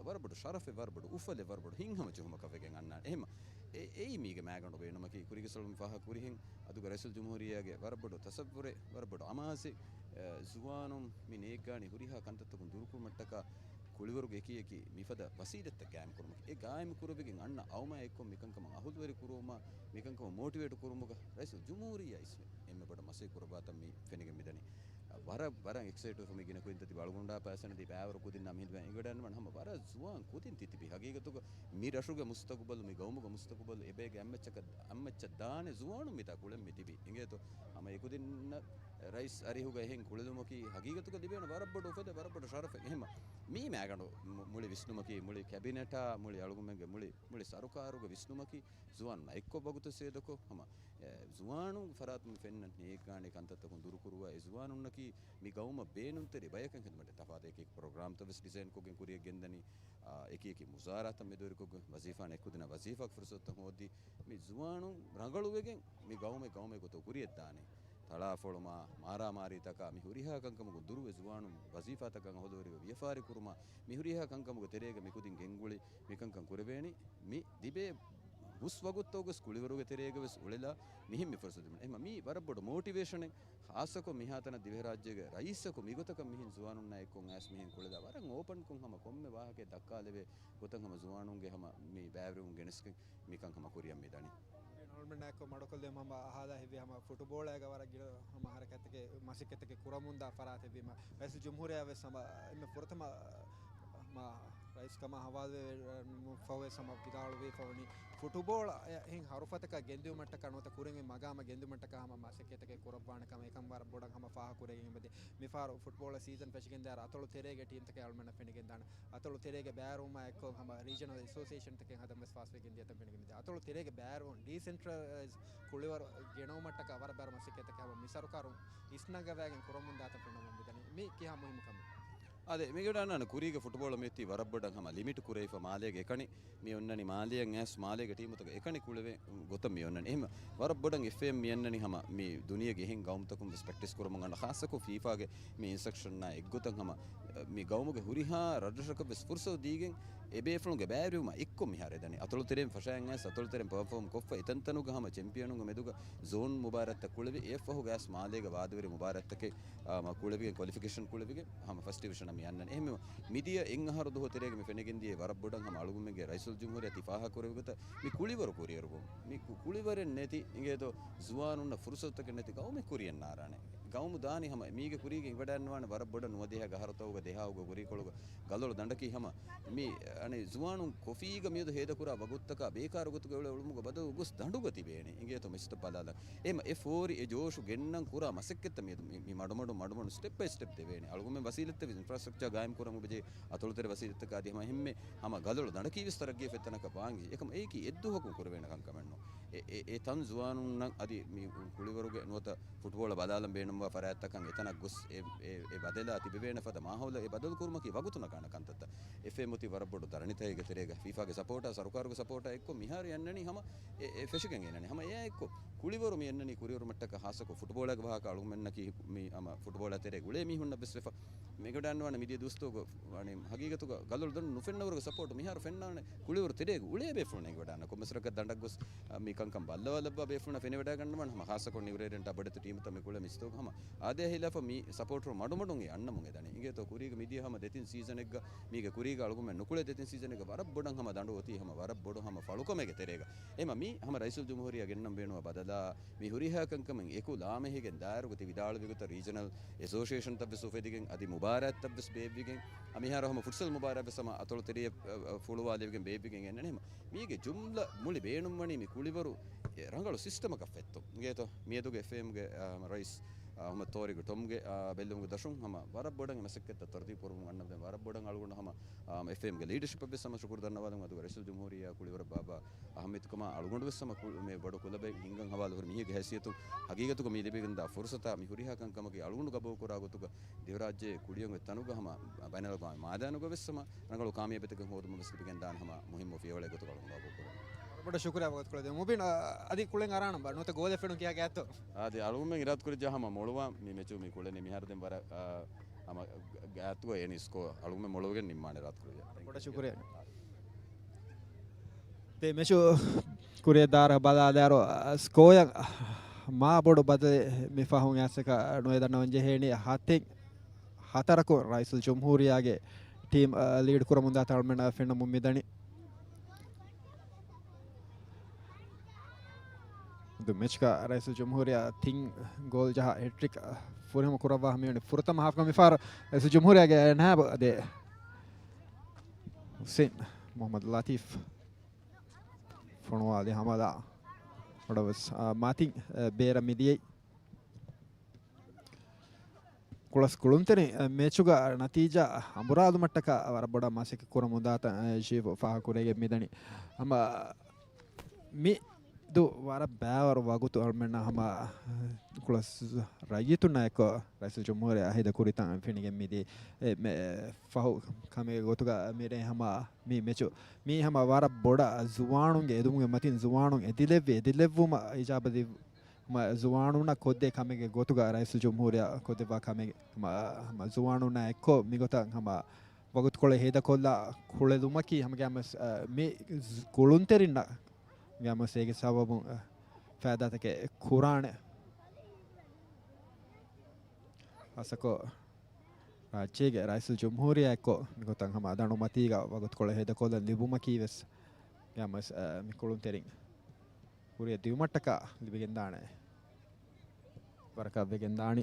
ވަރަށް ބޮޑު ޝަރަފެއް، ވަރަށް ބޮޑު އުފަލެއް، ވަރަށް ބޮޑު ހިތްހަމަޖެހުމަކަށް ވެގެން އަންނާނެ. އެހެން އެއީ މީގެ މައިގަނޑު ބޭނުމަކީ، ކުރީގެ ސަލުމް ފާހަގަ ކުރިހެން އަދުގެ ރައީސުލް ޖުމްހޫރިއްޔާގެ ވަރަށް ބޮޑު ތަސައްވުރެއް، ވަރަށް ބޮޑު އަމާޒެއް، އަ، ޒުވާނުން މި ނޭއްގާނީ ހުރިހާ ކަންތައްތަކުން ދުރުކުރުމަށްޓަކާ ކުޅިވަރުގެ އެކި އެކި މިފަދަ ވަސީލަތްތައް ގާއިމްކުރުމަކީ، އެ ގާއިމްކުރެވިގެން އަންނަ އައުމާ އެއްކޮށް މިކަންކަމަށް އަހުލުވެރި ކުރުވުމާ، މިކަންކަމަށް މޯޓިވޭޓް ކުރުމުގަ ރައީސުލް ޖުމްހޫރިއްޔާ އިސްވެ އެންމެ ބޮޑަށް މަސައްކަތް ކުރައްވާތަން މި ފެނިގެން މިދަނީ. ވަރަށް، ވަރަށް އެކްސައިޓް ވެފަ މި ގިނަ ކުދިންތައް ތިބި އަޅުގަނޑާ ޕާސަނަދީ ބައިވަރު ކުދިންނާ މިހިނދު އެނގިވަޑައިގަންނަވަން ހަމަ ވަރަށް ޒުވާން ކުދިން ތި ތިބި. ހަގީގަތުގަ މި ރަށުގެ މުސްތަގުބަލު، މި ގައުމުގެ މުސްތަގުބަލު، އެބޭގެ އަތްމައްޗަކަށް، އަތްމައްޗަށް ދާނެ ޒުވާނުން މިތާ ކުޅެން މި ތިބި. އިނގޭތޯ ހަމަ އެކުދިންނަށް ރައީސް އަރިހުގަ އެހެން ކުޅެލުމަކީ ހަގީގަތުގަ ލިބޭނެ ވަރަށް ބޮޑު އުފަލެއް، ވަރަށް ބޮޑު ޝަރަފެއް. އެހެން މީ މައިގަނޑު މު-، މުޅި ވިސްނުމަކީ، މުޅި ކެބިނެޓާ، މުޅި އަޅުގަނޑުމެންގެ މުޅި، މުޅި ސަރުކާރުގެ ވިސްނުމަކީ، ޒުވާނުންނާ އެއްކޮށް ވަގުތު ސޭދަކޮށް ހަމަ، އެ، ޒުވާނުން ފަރާތުން ފެންނަ ނޭއްގާނެ ކަންތައްތަކުން ދުރުކުރުވާ، އެ ޒުވާނުންނަކީ މި ގައުމަށް ބޭނުންތެރި ބަޔަކަށް ހިދުމަތް ތަފާތު އެކި ޕްރޮގްރާމްތައް ވެސް ޑިޒައިންކޮށްގެން ކުރިޔަށް ގެންދަނީ. އާ، އެކި އެކި މުޒާރާތައް މެދުވެރިކޮށްގެން ވަޒީފާ ނެތް ކުދިންނަށް ވަޒީފާގެ ފުރުސަތުތައް ހޯއްދީ، މި ޒުވާނުން ރަނގަޅުވެގެން މި ގައުމެއް ގައުމެއް ގޮތަށް ކުރިޔަށްދާނެ. ތަޅާފޮޅުމާ، މާރާމާރީތަކާ، މި ހުރިހާ ކަންކަމަކުން ދުރުވެ ޒުވާނުން ވަޒީފާތަކަށް އަހުލުވެރިވެ ވިޔަފާރި ކުރުމާ، މި ހުރިހާ ކަންކަމުގެ ތެރޭގަ މި ކުދިން ގެންގުޅި މިކަންކަން ކުރެވޭނީ. މި ލިބޭ ހުސް ވަގުތުތަކުގަސް ކުޅިވަރުގެ ތެރޭގަވެސް އުޅެލާ މިހެން މި ފުރުސަތު ދިނުން. އެހެންމަ މީ ވަރަށް ބޮޑު މޯޓިވޭޝަނެއް، ޚާއްޞަކޮށް މިހާތަނަށް ދިވެހިރާއްޖޭގެ ރައީސަކު މިގޮތަކަށް މިހެން ޒުވާނުންނާ އެއްކޮށް އައިސް މިހެން ކުޅެލާ ވަރަށް އޯޕަންކޮށް ހަމަ ކޮންމެ ވާހަކައެއް ދައްކާލެވޭ ގޮތަށް ހަމަ ޒުވާނުންގެ ހަމަ މި ބައިވެރިވުން ގެނެސްގެން މިކަން ހަމަ ކުރިޔަށް މިދަނީ. އަޅުމެންނާއެކު މަޑުކޮށްލެވުމަށް ހަމަ އަހާލާ ހެއްވި ހަމަ ފުޓުބޯޅައިގަ ވަރަށް ގިނަ ހަމަ ހަރަކާތްތަކެއް މަސައްކަތްތަކެއް ކުރަމުންދާ ފަރާތެއްވީމަ، ރައީސުލް ޖުމްހޫރިއްޔާ ވެސް ހަމަ އެންމެ ފުރަތަމަ މަ-، ރައީސް ކަމާ ހަވާލުވެ ފަހުވެސް ހަމަ ވިދާޅުވެފަ ވަނީ، ފުޓުބޯޅަ އެހެން ހަރުފަތަކަށް ގެންދިއުމަށްޓަކާ ނުވަތަ ކުރިން މަގާމަށް ގެންދިއުމަށްޓަކާ ހަމަ މަސައްކަތްތަކެއް ކުރައްވާނެ ކަމަށް އެކަން ވަރަށް ބޮޑަށް ހަމަ ފާހަގަ ކުރެގެން މިދިޔަ މިފަހަރު ފުޓްބޯޅަ ސީޒަން ފެށިގެންދާއިރު އަތޮޅު ތެރޭގެ ޓީމްތަކެއް އަޅުމެންނަށް ފެނިގެންދާނެ. އަތޮޅު ތެރޭގެ ބައިވެރިވުމާ އެއްކޮށް ހަމަ ރީޖަނަލް އެސޯސިއޭޝަންތަކެއް ހަދަން ވެސް ފާސްވެގެން ދިޔަތަން ފެނިގެން މިދިޔަ. އަތޮޅު ތެރޭގެ ބައިވެރިވުން ޑީސެންޓްރަލައިޒް ކުޅިވަރު ގެނައުމަށްޓަކާ ވަރަށް ބާރު މަސައްކަތްތަކެއް ހަމަ މި ސަރުކާރުން އިސްނަގަވައިގެން ކުރަމުންދާތަން ފެންނަމުން މިދަނީ. މީ ކިހާ މުހިއްމު ކަމެއް؟ އާދެ، މިގޮޑަށް އަންނާނެ ކުރީގެ ފުޓްބޯޅަ މިއޮތީ ވަރަށް ބޮޑަށް ހަމަ ލިމިޓް ކުރެވިފަ މާލޭގެ އެކަނި މި އޮންނަނީ މާލެއަށް އައިސް މާލޭގެ ޓީމުތަކަށް އެކަނި ކުޅެވޭ ގޮތަށް މި އޮންނަނީ. އެހެން ވަރަށް ބޮޑަށް އެފްއޭއެމް މި އަންނަނީ ހަމަ މި ދުނިޔޭގެ އެހެން ގައުމުތަކުން ވެސް ޕްރެކްޓިސް ކުރަމުން އަންނަ ޚާއްޞަކޮށް ފީފާގެ މި އިންސްޓްރަކްޝަންނާ އެއްގޮތަށް ހަމަ މި ގައުމުގެ ހުރިހާ ރަށްރަށަކަށް ވެސް ފުރުސަތު ދީގެން އެ ބޭފުޅުންގެ ބައިވެރިވުމާ އެއްކޮށް މިހާރު އެދަނީ. އަތޮޅު ތެރެއިން ފަށައިގެން އައިސް އަތޮޅު ތެރެއިން ޕަރފޯމް ކޮށްފަ އެތަންތަނުގަ ހަމަ ޗެމްޕިއަނުންގެ މެދުގަ ޒޯން މުބާރާތްތައް ކުޅެވި އެއަށްފަހުގަ އައިސް މާލޭގަ ވާދަވެރި މުބާރާތްތަކެއް އާ، މަ ކުޅެވިގެން، ކޮލިފިކޭޝަން ކުޅެވިގެން ހަމަ ފަސްޓް ޑިވިޝަނަށް މި އަންނަނީ. އެހެންވީމަ، މިދިޔަ އެއް އަހަރު ދުވަހު ތެރޭގަ މި ފެނިގެން ދިޔަ ވަރަށް ބޮޑަށް ހަމަ އަޅުގަނޑުމެންގެ ރައީސުލް ޖުމްހޫރިއްޔާ ތި ފާހަގަ ކުރެއްވި ގޮތަށް މި ކު-، ކުޅިވަރެއް ނެތި، އިނގޭތޯ، ޒުވާނުންނަށް ފުރުސަތުތަކެއް ނެތި ގައުމެއް ކުރިޔަށް ނާރާނެ. ގައުމު ދާނީ ހަމަ މީގެ ކުރީގަ އިވަޑައިންވާނެ ވަރަށް ބޮޑަށް ނުވަދިހަ އަހަރުތަކުގަ ދެހާހުގަ ކުރީކޮޅުގަ ގަލޮޅު ދަނޑަކީ ހަމަ މި، އަނެއް ޒުވާނުން ކޮފީގަ މިއަދު ހޭދަކުރާ ވަގުތުތަކާ ބޭކާރު ގޮތުގަ އުޅެ އުޅުމުގަ ބަދަލު ގޮސް ދަނޑުގަ ތިބޭނެ. އިނގޭތޯ މިސްތަ ބަލާލަން. އެހެމަ އެ ފޯރި އެ ޖޯޝު ގެންނަން ކުރާ މަސައްކަތްތައް މިއަދު މި، މި މަޑުމަޑުން މަޑުމަޑުން ސްޓެޕް ބައި ސްޓެޕް ދެވޭނެ. އަޅުގަނޑުމެން ވަސީލަތްތައް ވެސް އިންފްރާސްޓްރަކްޗާ ގާއިމް ކުރަން އުބެޖޭ އަތޮޅުތެރެ ވަސީލަތްތަކާ އަދި ހަމަ އެހެންމެ ހަމަ ގަލޮޅު ދަނޑަކީ ވެސް ތަރައްގީ ފެއްތަނަކަށް ވާން އެކަމަ އެއީކީ އެއްދުވަހަކުން ކުރެވޭނެ ކަންކަމެއްނު. އެ، އެ، އެ ތަން ޒުވާނުންނަށް އަދި މި ކުޅިވަރުގެ ނުވަތަ ފުޓްބޯޅަ ބަލާލަން ބޭނުންވާ ފަރާތްތަކަށް އެތަނަށް ގޮސް އެ، އެ، އެ ބަދަލާ ތިބެވޭނެ ފަދަ މާހައުލަށް އެ ބަދަލު ކުރުމަކީ ވަގުތު ނަގާނެ ކަންތައްތައް. އެފްއޭއެމް އޮތީ ވަރަށް ބޮޑު ދަރަނިތައެއްގެ ތެރޭގަ ފީފާގެ ސަޕޯޓާ ސަރުކާރުގެ ސަޕޯޓާ އެއްކޮށް މިހާރު އަންނަނީ ހަމަ އެ، އެ ފެށިގެން އެންނަނީ. ހަމަ އެއާ އެއްކޮށް ކުޅިވަރު މި އަންނަނީ ކުރިއެރުމަށްޓަކާ ޚާއްޞަކޮށް ފުޓްބޯޅައިގެ ވާހަކަ އަޅުގަނޑުމެންނަކީ މި ހަމަ ފުޓްބޯޅަ ތެރޭގަ އުޅޭ މީހުންނަށް ވެސް ވެފަ. މިގޮޑަށް އަންނަވާނެ މިދިޔަ ދުވަސްތަކުގަ ވަނީ ހަގީގަތުގަ ގަލޮޅު ދަނޑު ނުފެންނަވަރުގެ ސަޕޯޓު މިހާރު ފެންނާނެ ކުޅިވަރު ތެރޭގަ އުޅޭ ބޭފުޅުން އެނގިވަޑާން ކޮންމެސް ރަކަށް ދަނޑަށް ގޮސް، އަ، މި ކަންކަން ބައްލަވާލައްވާ ބޭފުޅުންނަށް ފެނިވަޑައިގަންނަވާނެ ހަމަ ޚާއްޞަކޮށް ނިއުރޭޑިއަންޓާ ބޮޑެތި ޓީމުތައް މި ކުޅޭ މިސްތަކުގަ ހަމަ އާދަޔާ ހިލާފަށް މި ސަޕޯޓު މަޑުމަޑުން އެ އަންނަމުން އެދަނީ. އިނގޭތޯ ކުރީގަ މިދިޔަ ހަމަ ދެތިން ސީޒަނެއްގަ މީގެ ކުރީގަ އަޅުގަނޑުމެން ނުކުޅޭ ދެތިން ސީޒަނެއްގަ ވަރަށް ބޮޑަށް ހަމަ ދަނޑު އޮތީ ހަމަ ވަރަށް ބޮޑު ހަމަ ފަޅުކަމެއްގެ ތެރޭގަ. އެމަ މި ހަމަ ރައީސުލް ޖުމްހޫރިއްޔާ ގެންނަން ބޭނުންވާ ބަދަލާ މި ހުރިހާ ކަންކަމެއް އެކުލާމެހިގެން ދާއިރުގަ ތި ވިދާޅުވި ގޮތަށް ރީޖަނަލް އެސޯސިއޭޝަންތައް ވެސް އުފެދިގެން އަދި މުބާރާތްތައް ވެސް ބޭއްވިގެން، އަ، މިހާރު ހަމަ ފުޓްސަލް މުބާރާތް ވެސް ހަމަ އަތޮޅު ތެރެއަށް، އަ، އަ، ފުޅުވާލެވިގެން ބޭއްވިގެން އެންނަނީ. ހަމަ މީގެ ޖުމްލަ މުޅި ބޭނުންވަނީ މި ކުޅިވަރު އެ ރަނގަޅު ސިސްޓަމަކަށް ފެއްތޯ. އިނގޭތޯ މިއަދުގެ އެފްއޭއެމްގެ، އާ، ރައީސް، އާ، އަހުމަދު ތޯރިގު ޓޮމްގެ، އާ، ބެއްލެވުމުގެ ދަށުން ހަމަ ވަރަށް ބޮޑަށް މަސައްކަތްތައް ތަރުތީބު ކުރަމުން އަންނަ ވަރަށް ބޮޑަށް އަޅުގަނޑު ހަމަ، އާ، އެފްއޭއެމްގެ ލީޑަޝިޕަށް ވެސް ހަމަ ޝުކުރު ދަންނަވާލަން. އަދުގެ ރައީސުލް ޖުމްހޫރިއްޔާ ކުޅިވަރަށް ބާއްވާ އަހައްމިއްޔަތުކަމާ އަޅުގަނޑު ވެސް ހަމަ ކު-، މި ބޮޑު ކުލަބެއް ހިންގަން ހަވާލު ހުރި މީގެ ހައިސިއްޔަތުން ހަގީގަތުގަ މި ލިބިގެންދާ ފުރުސަތާ މި ހުރިހާ ކަންކަމަކީ އަޅުގަނޑު ގަބޫލުކުރާ ގޮތުގަ ދިވެހިރާއްޖެ ކުޅިއަނގަ ތަނުގަ ހަމަ ބައިނަލްއަގްވާމީ މާދާނުގަ ވެސް ހަމަ ރަނގަޅު ކާމިޔާބީތަކެއް ހޯދުމަށް ވެސް ލިބިގެންދާނެ ހަމަ މުހިއްމު ފިޔަވަޅެއް ގޮތުގަ އަޅުގަނޑު ގަބޫލުކުރަން. ވަރަށް ބޮޑަށް ޝުކުރިއްޔާ ވަގުތުކޮޅެއް ދިނުމަށް. މުބީން، އަ، އަދި ކުޅެން އަރާނަން ބާ ނުވަތަ ގޯލެއް ފެނުން ކިޔާ ގާތޯ؟ އާދެ، އަޅުގަނޑުމެން އިރާދަ ކުރިއްޖާ ހަމަ މޮޅުވާ މި މެޗު މި ކުޅެނީ މިހާރު ދެން ވަރަށް، އާ، ހަމަ ގާތުގަ އެނި ސްކޯ އަޅުގަނޑު މޮޅުވެގެން ނިންމާނެ ރާތުކުރިޔަށް. ބޮޑަށް ޝުކުރިއްޔާ. ދެ މެޗު ކުރިއަށް ދާއިރު ބަލާލާއިރު، ސްކޯއަށް މާ ބޮޑު ބަދަލެއް މި ފަހުން އައިސް ނުވެދަންނަވަން ޖެހޭނީ. ހަތެއް ހަތަރަކުން ރައީސުލް ޖުމްހޫރިއްޔާގެ ޓީމް، އަ، ލީޑް ކުރަމުން ދާތާ އަޅުމެންނަށް ފެންނަމުން މިދަނީ. ދު މެޗްގަ ރައީސުލް ޖުމްހޫރިއްޔާ ތިން ގޯލް ޖަހާ ހެޓްރިކް ފުރިހަމަ ކުރައްވާ ހަމަވަނީ ފުރަތަމަ ހާފްގަ. މިފަހަރު ރައީސުލް ޖުމްހޫރިއްޔާގެ ނާއިބު އަދެ ހުސެން މުހައްމަދު ލަތީފް ފޮނުވާލި ހަމަލާ ބޮޑަށް ވެސް، އާ، މަތިން، އާ، ބޭރަށް މިދިޔައީ. ކުޅަސް ކުޅުންތެރިން، އަ، މެޗުގަ ނަތީޖާ އަނބުރާލުމަށްޓަކާ ވަރަށް ބޮޑަށް މަސައްކަތް ކުރަމުން ދާތަން، އަ، ޝީފު ފާހަގަކުރެވިގެން މިދަނީ. ހަމަ މި ދު ވަރަށް ބައިވަރު ވަގުތު އަޅުމެންނަށް ހަމަ ކުޅަސް ރައްޔިތުންނާ އެއްކޮށް ރައީސުލް ޖުމްހޫރިއްޔާ ހޭދަ ކުރިތަން ފެނިގެން މިދިޔަ. އެ، މެ-، ފަހު ކަމެއްގެ ގޮތުގަ މިރޭ ހަމަ މި މެޗު މީ ހަމަ ވަރަށް ބޮޑަށް ޒުވާނުންގެ އެދުމުގެ މަތިން ޒުވާނުން އެދިލެއްވި، އެދިލެއްވުމަށް އިޖާބަ ދި-، މަ-، ޒުވާނުންނަށް ކޮށްދޭ ކަމެއްގެ ގޮތުގަ ރައީސުލް ޖުމްހޫރިއްޔާ ކޮށްދެއްވާ ކަމެއް، މަ-، މަ-، ޒުވާނުންނާ އެއްކޮށް މިގޮތަށް ހަމަ ވަގުތުކޮޅެއް ހޭދަކޮށްލާ ކުޅެލުމަކީ ހަމަގައިމުވެސް، އަ، މި ޒު-، ކުޅުންތެރިންނަށް ގައިމުވެސް އޭގެ ސަބަބުން، އަ، ފައިދާތަކެއް ކުރާނެ. ހާއްސަކޮށް ރާއްޖޭގެ ރައީސުލް ޖުމްހޫރިއްޔާ އެއްކޮށް މިގޮތަށް ހަމަ ދަނޑުމަތީގަ ވަގުތުކޮޅެއް ހޭދަކޮށްލަން ލިބުމަކީ ވެސް ގައިމުވެސް، އަ، މި ކުޅުންތެރިން ކުރިއަށް ދިއުމަށްޓަކާ ލިބިގެންދާނެ ވަރަކަށް ވެގެންދާނީ.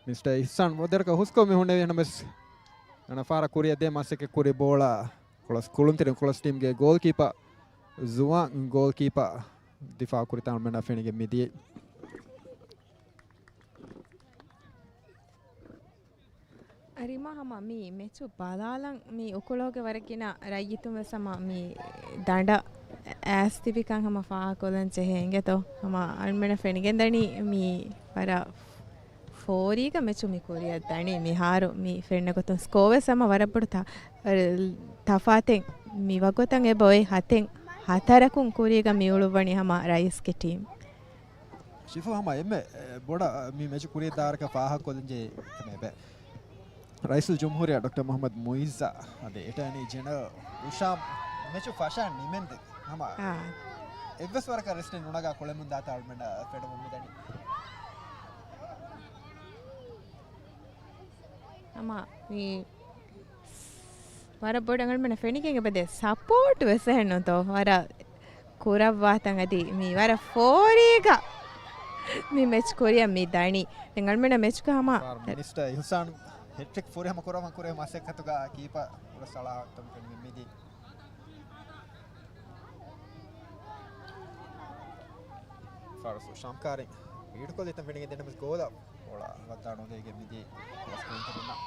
މިނިސްޓަރ އިޙްސާން މުދައްރަކަށް ހުސްކޮށް މި ހުންނެވި ނަމަވެސް، އަނެއްފަހަރަށް ކުރިއަށް ދޭ މަސައްކަތް ކުރި ބޯޅަ ކުޅަސް ކުޅުންތެރިން ކުޅަސް ޓީމްގެ ގޯލްކީޕަ، ޒުވާން ގޯލްކީޕަ ދިފާއު ކުރިތަން އަޅުމެންނަށް ފެނިގެން މިދިޔައީ. އަރިމާ ހަމަ މި މެޗު ބަލާލަން މި އުކުޅޯގެ ވަރަށް ގިނަ ރައްޔިތުން ވެސް ހަމަ މި ދަނޑަށް އައިސް ތިބިކަން ހަމަ ފާހަގަކޮށްލަން ޖެހޭ އިނގޭތޯ. ހަމަ އަޅުމެންނަށް ފެނިގެންދަނީ މި ވަރަށް ފޯރީގަ މެޗު މި ކުރިއަށް ދަނީ. މިހާރު މި ފެންނަ ގޮތުން ސްކޯ ވެސް ހަމަ ވަރަށް ބޮޑު ތަ-، ތަފާތެއް މި ވަގުތަށް އެބަ އޮތް ހަތެއް ހަތަރަކުން ކުރީގަ މި އުޅުއްވަނީ ހަމަ ރައީސްގެ ޓީމް. ޝިފު ހަމަ އެންމެ، އެ، ބޮޑަށް މި މެޗު ކުރިއަށް ދާއިރަކަށް ފާހަގަކޮށްލަން ޖެހޭ ކަމެއް އެބަ. ރައީސުލް ޖުމްހޫރިއްޔާ ޑޮކްޓަރ މުޙައްމަދު މުޢިއްޒަށް އަދި އެޓާނީ ޖެނެރަލް ހިޝާމް މެޗު ފަށަން ނިމެންދެ ހަމަ އާ. އެއްވެސް ވަރަކަށް ރެސްޓެއް ނުނަގާ ކުޅެމުން ދާތާ އަޅުމެންނަށް ފެނުމުން މިދަނީ. ހަމަ މި ވަރަށް ބޮޑަށް އަޅުމެންނަށް ފެނިގެން އެބަދޭ ސަޕޯޓް ވެސް އެހެންނުތޯ. ވަރަށް ކުރައްވާތަން އަދި މި ވަރަށް ފޯރީގަ މި މެޗް ކުރިއަށް މި ދަނީ. ދެން އަޅުމެންނަށް މެޗްގަ ހަމަ މިނިސްޓަރ އިޙްސާން ހެޓްރިކް ފުރިހަމަ ކުރަމުން ކުރެ މަސައްކަތުގަ ކީޕަ ކުރަސް އަޅާ ހައްޓަމުން ފެނިގެން މިދި. ފާރުސް ޝާމްކާރިން ބީޑުކޮށްލިތަން ފެނިގެން ދެންނަމަސް ގޯލަށް ބޯޅަ ވައްދާ ނުލައިގެން މިދި ކުޅަސް ކުޅުންތެރިންނަށް.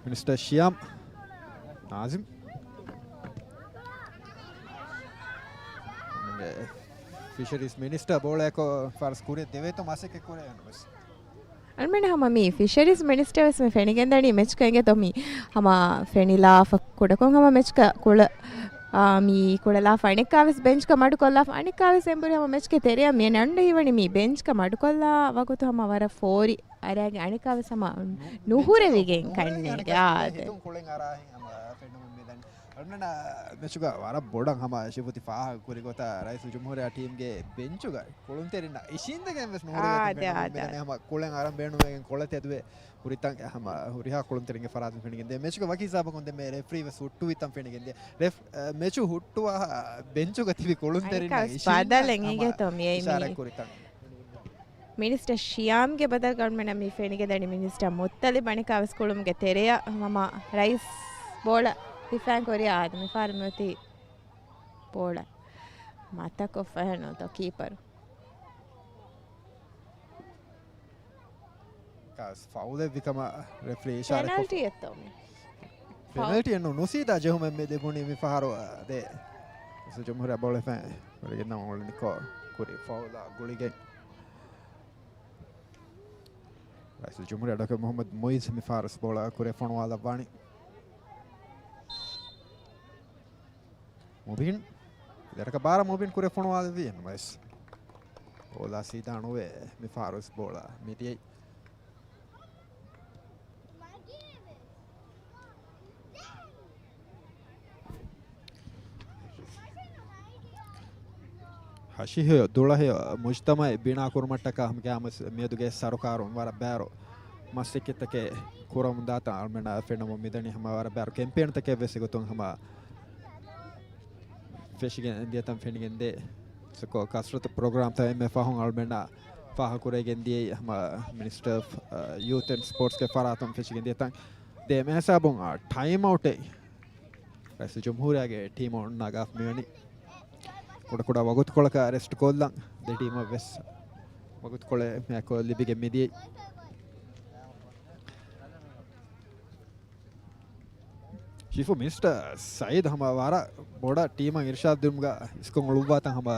މިނިސްޓަރ ޝިޔާމް ނާޒިމް. ފިޝަރީސް މިނިސްޓަރ ބޯޅައަކު ފާރުސް ކުރިއަށް ދެވޭތޯ މަސައްކަތް ކުރޭ ނުވެސް. އަޅުމެން ހަމަ މި ފިޝަރީސް މިނިސްޓަރ ވެސް މި ފެނިގެންދަނީ މެޗްގަ އިނގޭތޯ މި ހަމަ ފެނިލާފަ ކުޑަކޮށް ހަމަ މެޗްގަ ކުޅަ-، އާ، މި ކުޅެލާފަ އަނެއްކާވެސް ބެންޗްގަ މަޑުކޮށްލާފަ އަނެއްކާވެސް އެނބުރި ހަމަ މެޗްގެ ތެރެއަށް މި ނަންޑަ ހީވަނީ މި ބެންޗްގަ މަޑުކޮށްލާ ވަގުތު ހަމަ ވަރަށް ފޯރި އަރާގެ އަނެއްކާވެސް ހަމަ ނު-، ނުހުރެވިގެން ނު-، ކަންނޭނގެ އާދެ. ހިތުން ކުޅެން އަރާހެން ހަމަ ފެނުމުން މިދަނީ. އަޅުގަނޑަށް މެޗުގަ ވަރަށް ބޮޑަށް ހަމަ ޝިފު ތި ފާހަގަ ކުރި ގޮތަށް ރައީސުލް ޖުމްހޫރިއްޔާ ޓީމްގެ ބެންޗުގަ ކުޅުންތެރިންނަށް އިށީނދެގެން ވެސް ނުހުރެގެން އާދެ، ތިބެން އާދެ. މިދަނީ ހަމަ ކުޅެން އަރަން ބޭނުމެގެން ކޮޅެއް ތެދުވެ ހުރިތަން ހަމަ ހުރިހާ ކުޅުންތެރިންގެ ފަރާތުން ފެނިގެން ދޭ. މެޗުގަ ވަކި ހިސާބަކުން ދެންމެ ރެފްރީ ވެސް ހުއްޓުވިތަން ފެނިގެން ދޭ. ރެފް، އަ، މެޗު ހުއްޓުވާ ބެންޗުގަ ތިބި ކުޅުންތެރިންނަށް އަނެއްކާ ވެސް އިށީނދެ ބަދަލެއް ހަމަ އިނގޭތޯ މިއީ. އިޝާރާތް ކުރިތަން. މިނިސްޓަރ ޝިޔާމްގެ ބަދަލުގަ އަޅުމެންނަށް މި ފެނިގެންދަނީ މިނިސްޓަރ މުއްތަލިބް އަނެއްކާވެސް ކުޅުމުގެ ތެރެއަށް ހަމަ ރައީސް ބޯޅަ ދިފާއިން ކުރިއަށް އާދެ. މިފަހަރު މިއޮތީ ބޯޅަ މަތަކޮށްފަހެއް ނުވަތަ ކީޕަރު. ކާސް ފައުލެއްވި ކަމަށް ރެފްރީ އިޝާރަތް ކޮށްފަ. ޕެނަލްޓީއެއްތޯ މީ؟ ފައުލް. ޕެނަލްޓީއެއް ނޫން، ނުސީދާ ޖެހުމެއް މި ލިބުނީ މި ފަހަރު، އަ، ދޭ. ރައީސުލް ޖުމްހޫރިއްޔާ ބޯޅަ ފެން ވެރިގެން އުޅެނިކޮ ކުރި ފައުލާ ގުޅިގެން. ރައީސުލް ޖުމްހޫރިއްޔާ ޑޮކްޓަރ މުހައްމަދު މުއިއްޒު މި ފަހަރު ވެސް ބޯޅަ ކުރިއަށް ފޮނުވާލައްވާނީ. މުބީން. ދެރަކަށް ބާރަށް މުބީން ކުރިއަށް ފޮނުވާލެއްވި ނަމަވެސް ބޯޅަ ސީދާ ނުވެ މި ފަހަރު ވެސް ބޯޅަ މިދިޔައީ. ހަށިހެޔޮ ދުޅަހެޔޮ މުޖްތަމަޢެއް ބިނާ ކުރުމަށްޓަކާ ހަމަ ގާމަސް މިއަދުގެ ސަރުކާރުން ވަރަށް ބާރު މަސައްކަތްތަކެއް ކުރަމުންދާތަން އަޅުމެންނަށް ފެންނަމުން މިދަނީ ހަމަ ވަރަށް ބާރު ކެމްޕޭންތަކެއް ވެސް އެގޮތުން ހަމަ ފެށިގެން ދިޔަތަން ފެނިގެން ދޭ. ސަކޯ ކަސްރަތު ޕްރޮގްރާމްތައް އެންމެ ފަހުން އަޅުމެންނަށް ފާހަގަކުރެވިގެން ދިޔައީ ހަމަ މިނިސްޓަރ އޮފް، އަ، ޔޫތު އެންޑް ސްޕޯޓްސްގެ ފަރާތުން ފެށިގެން ދިޔަތަން. ދެ މިހިސާބުން، އަ، ޓައިމް އައުޓެއް ރައީސުލް ޖުމްހޫރިއްޔާގެ ޓީމު ނަގާފަ މިވަނީ. ކުޑަކުޑަ ވަގުތުކޮޅަކަށް ރެސްޓް ކޮށްލަން ދެ ޓީމަށް ވެސް ވަގުތުކޮޅެއް މިއަކު ލިބިގެން މިދިޔައީ. ޝިފު މިނިސްޓަރ ސައީދު ހަމަ ވަރަށް ބޮޑަށް ޓީމަށް އިރުޝާދު ދިނުމުގަ އިސްކޮށް އުޅުއްވާތަން ހަމަ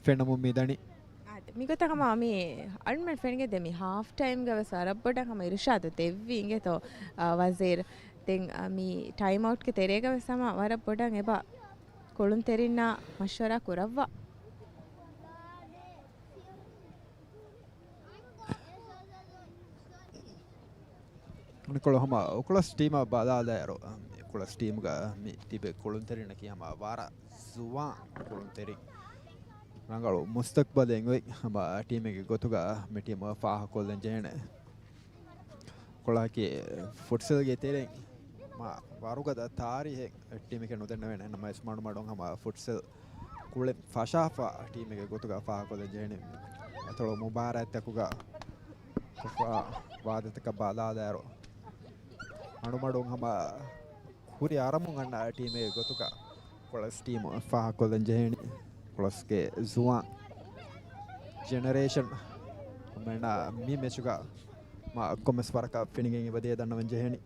ފެންނަމުން މިދަނީ. އާދެ، މިގޮތަށް ހަމަ މި އަޅުމެން ފެނިގެން ދޭ މި ހާފް ޓައިމްގަ ވެސް ވަރަށް ބޮޑަށް ހަމަ އިރުޝާދު ދެއްވި އިނގޭތޯ، އާ، ވަޒީރު. ދެން، އާ، މި ޓައިމް އައުޓްގެ ތެރޭގަ ވެސް ހަމަ ވަރަށް ބޮޑަށް އެބަ ކުޅުންތެރިންނާ މަޝްވަރާ ކުރައްވާ. އަނެއްކޮޅު ހަމަ އުކުޅަސް ޓީމަށް ބަލާލާއިރު، އުކުޅަސް ޓީމުގަ މި ތިބެ ކުޅުންތެރިންނަކީ ހަމަ ވަރަށް ޒުވާން ކުޅުންތެރިން. ރަނގަޅު މުސްތަޤްބަލެއް އޮތް ހަމަ ޓީމެއްގެ ގޮތުގަ މި ޓީމު ފާހަގަކޮށްލަން ޖެހޭނެ. ކޮޅަކީ ފުޓްސަލްގެ ތެރެއިން މާ ވަރުގަދަ ތާރީހެއް ޓީމެކޭ ނުދެންނެވޭނެ. ނަމަވެސް މަޑުމަޑުން ހަމަ ފުޓްސަލް ކުޅެން ފަށާފަ ޓީމެއްގެ ގޮތުގަ ފާހަގަކޮށްލަން ޖެހެނީ. އަތޮޅު މުބާރާތްތަކުގަ ކޮށްފަ ވާދަތަކަށް ބަލާލާއިރު، މަޑުމަޑުން ހަމަ ކުރި އަރަމުން އަންނަ ޓީމެއް ގޮތުގަ ކޮޅަސް ޓީމު ފާހަގަކޮށްލަން ޖެހެނީ. ކޮޅަސްގެ ޒުވާން ޖެނެރޭޝަން މެންނަށް މި މެޗުގަ މާ ކޮންމެސް ވަރަކަށް ފެނިގެން އެބަ ދޭ ދަންނަވަން ޖެހެނީ.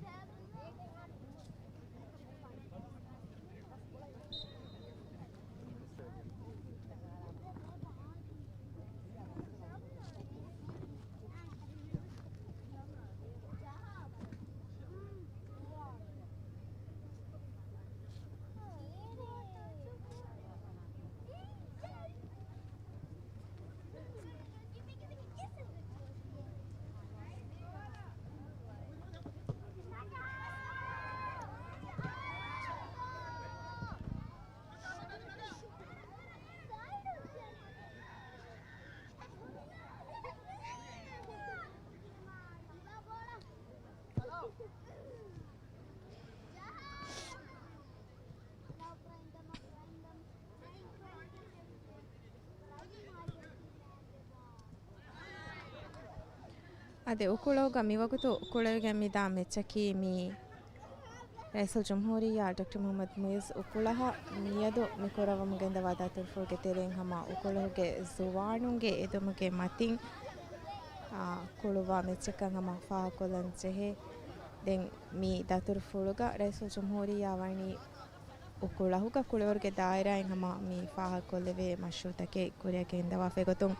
އާދެ، އުކުޅަހުގަ މިވަގުތު ކުޅެވިގެން މިދާ މެޗަކީ މި ރައީސުލްޖުމްހޫރިއްޔާ ޑޮކްޓަރ މުޙައްމަދު މުޢިއްޒު އުކުޅަހަށް މިއަދު މި ކުރައްވަމުން ގެންދަވާ ދަތުރުފުޅުގެ ތެރެއިން ހަމަ އުކުޅަހުގެ ޒުވާނުންގެ އެދުމުގެ މަތިން، އާ، ކުޅުއްވާ މެޗެއްކަން ހަމަ ފާހަގަކޮށްލަން ޖެހޭ. ދެން މި ދަތުރުފުޅުގަ ރައީސުލްޖުމްހޫރިއްޔާ ވަނީ އުކުޅަހުގަ ކުޅިވަރުގެ ދާއިރާއިން ހަމަ މި ފާހަގަކޮށްލެވޭ މަޝްރޫޢުތަކެއް ކުރިއަށް ގެންދަވާފައި ގޮތުން،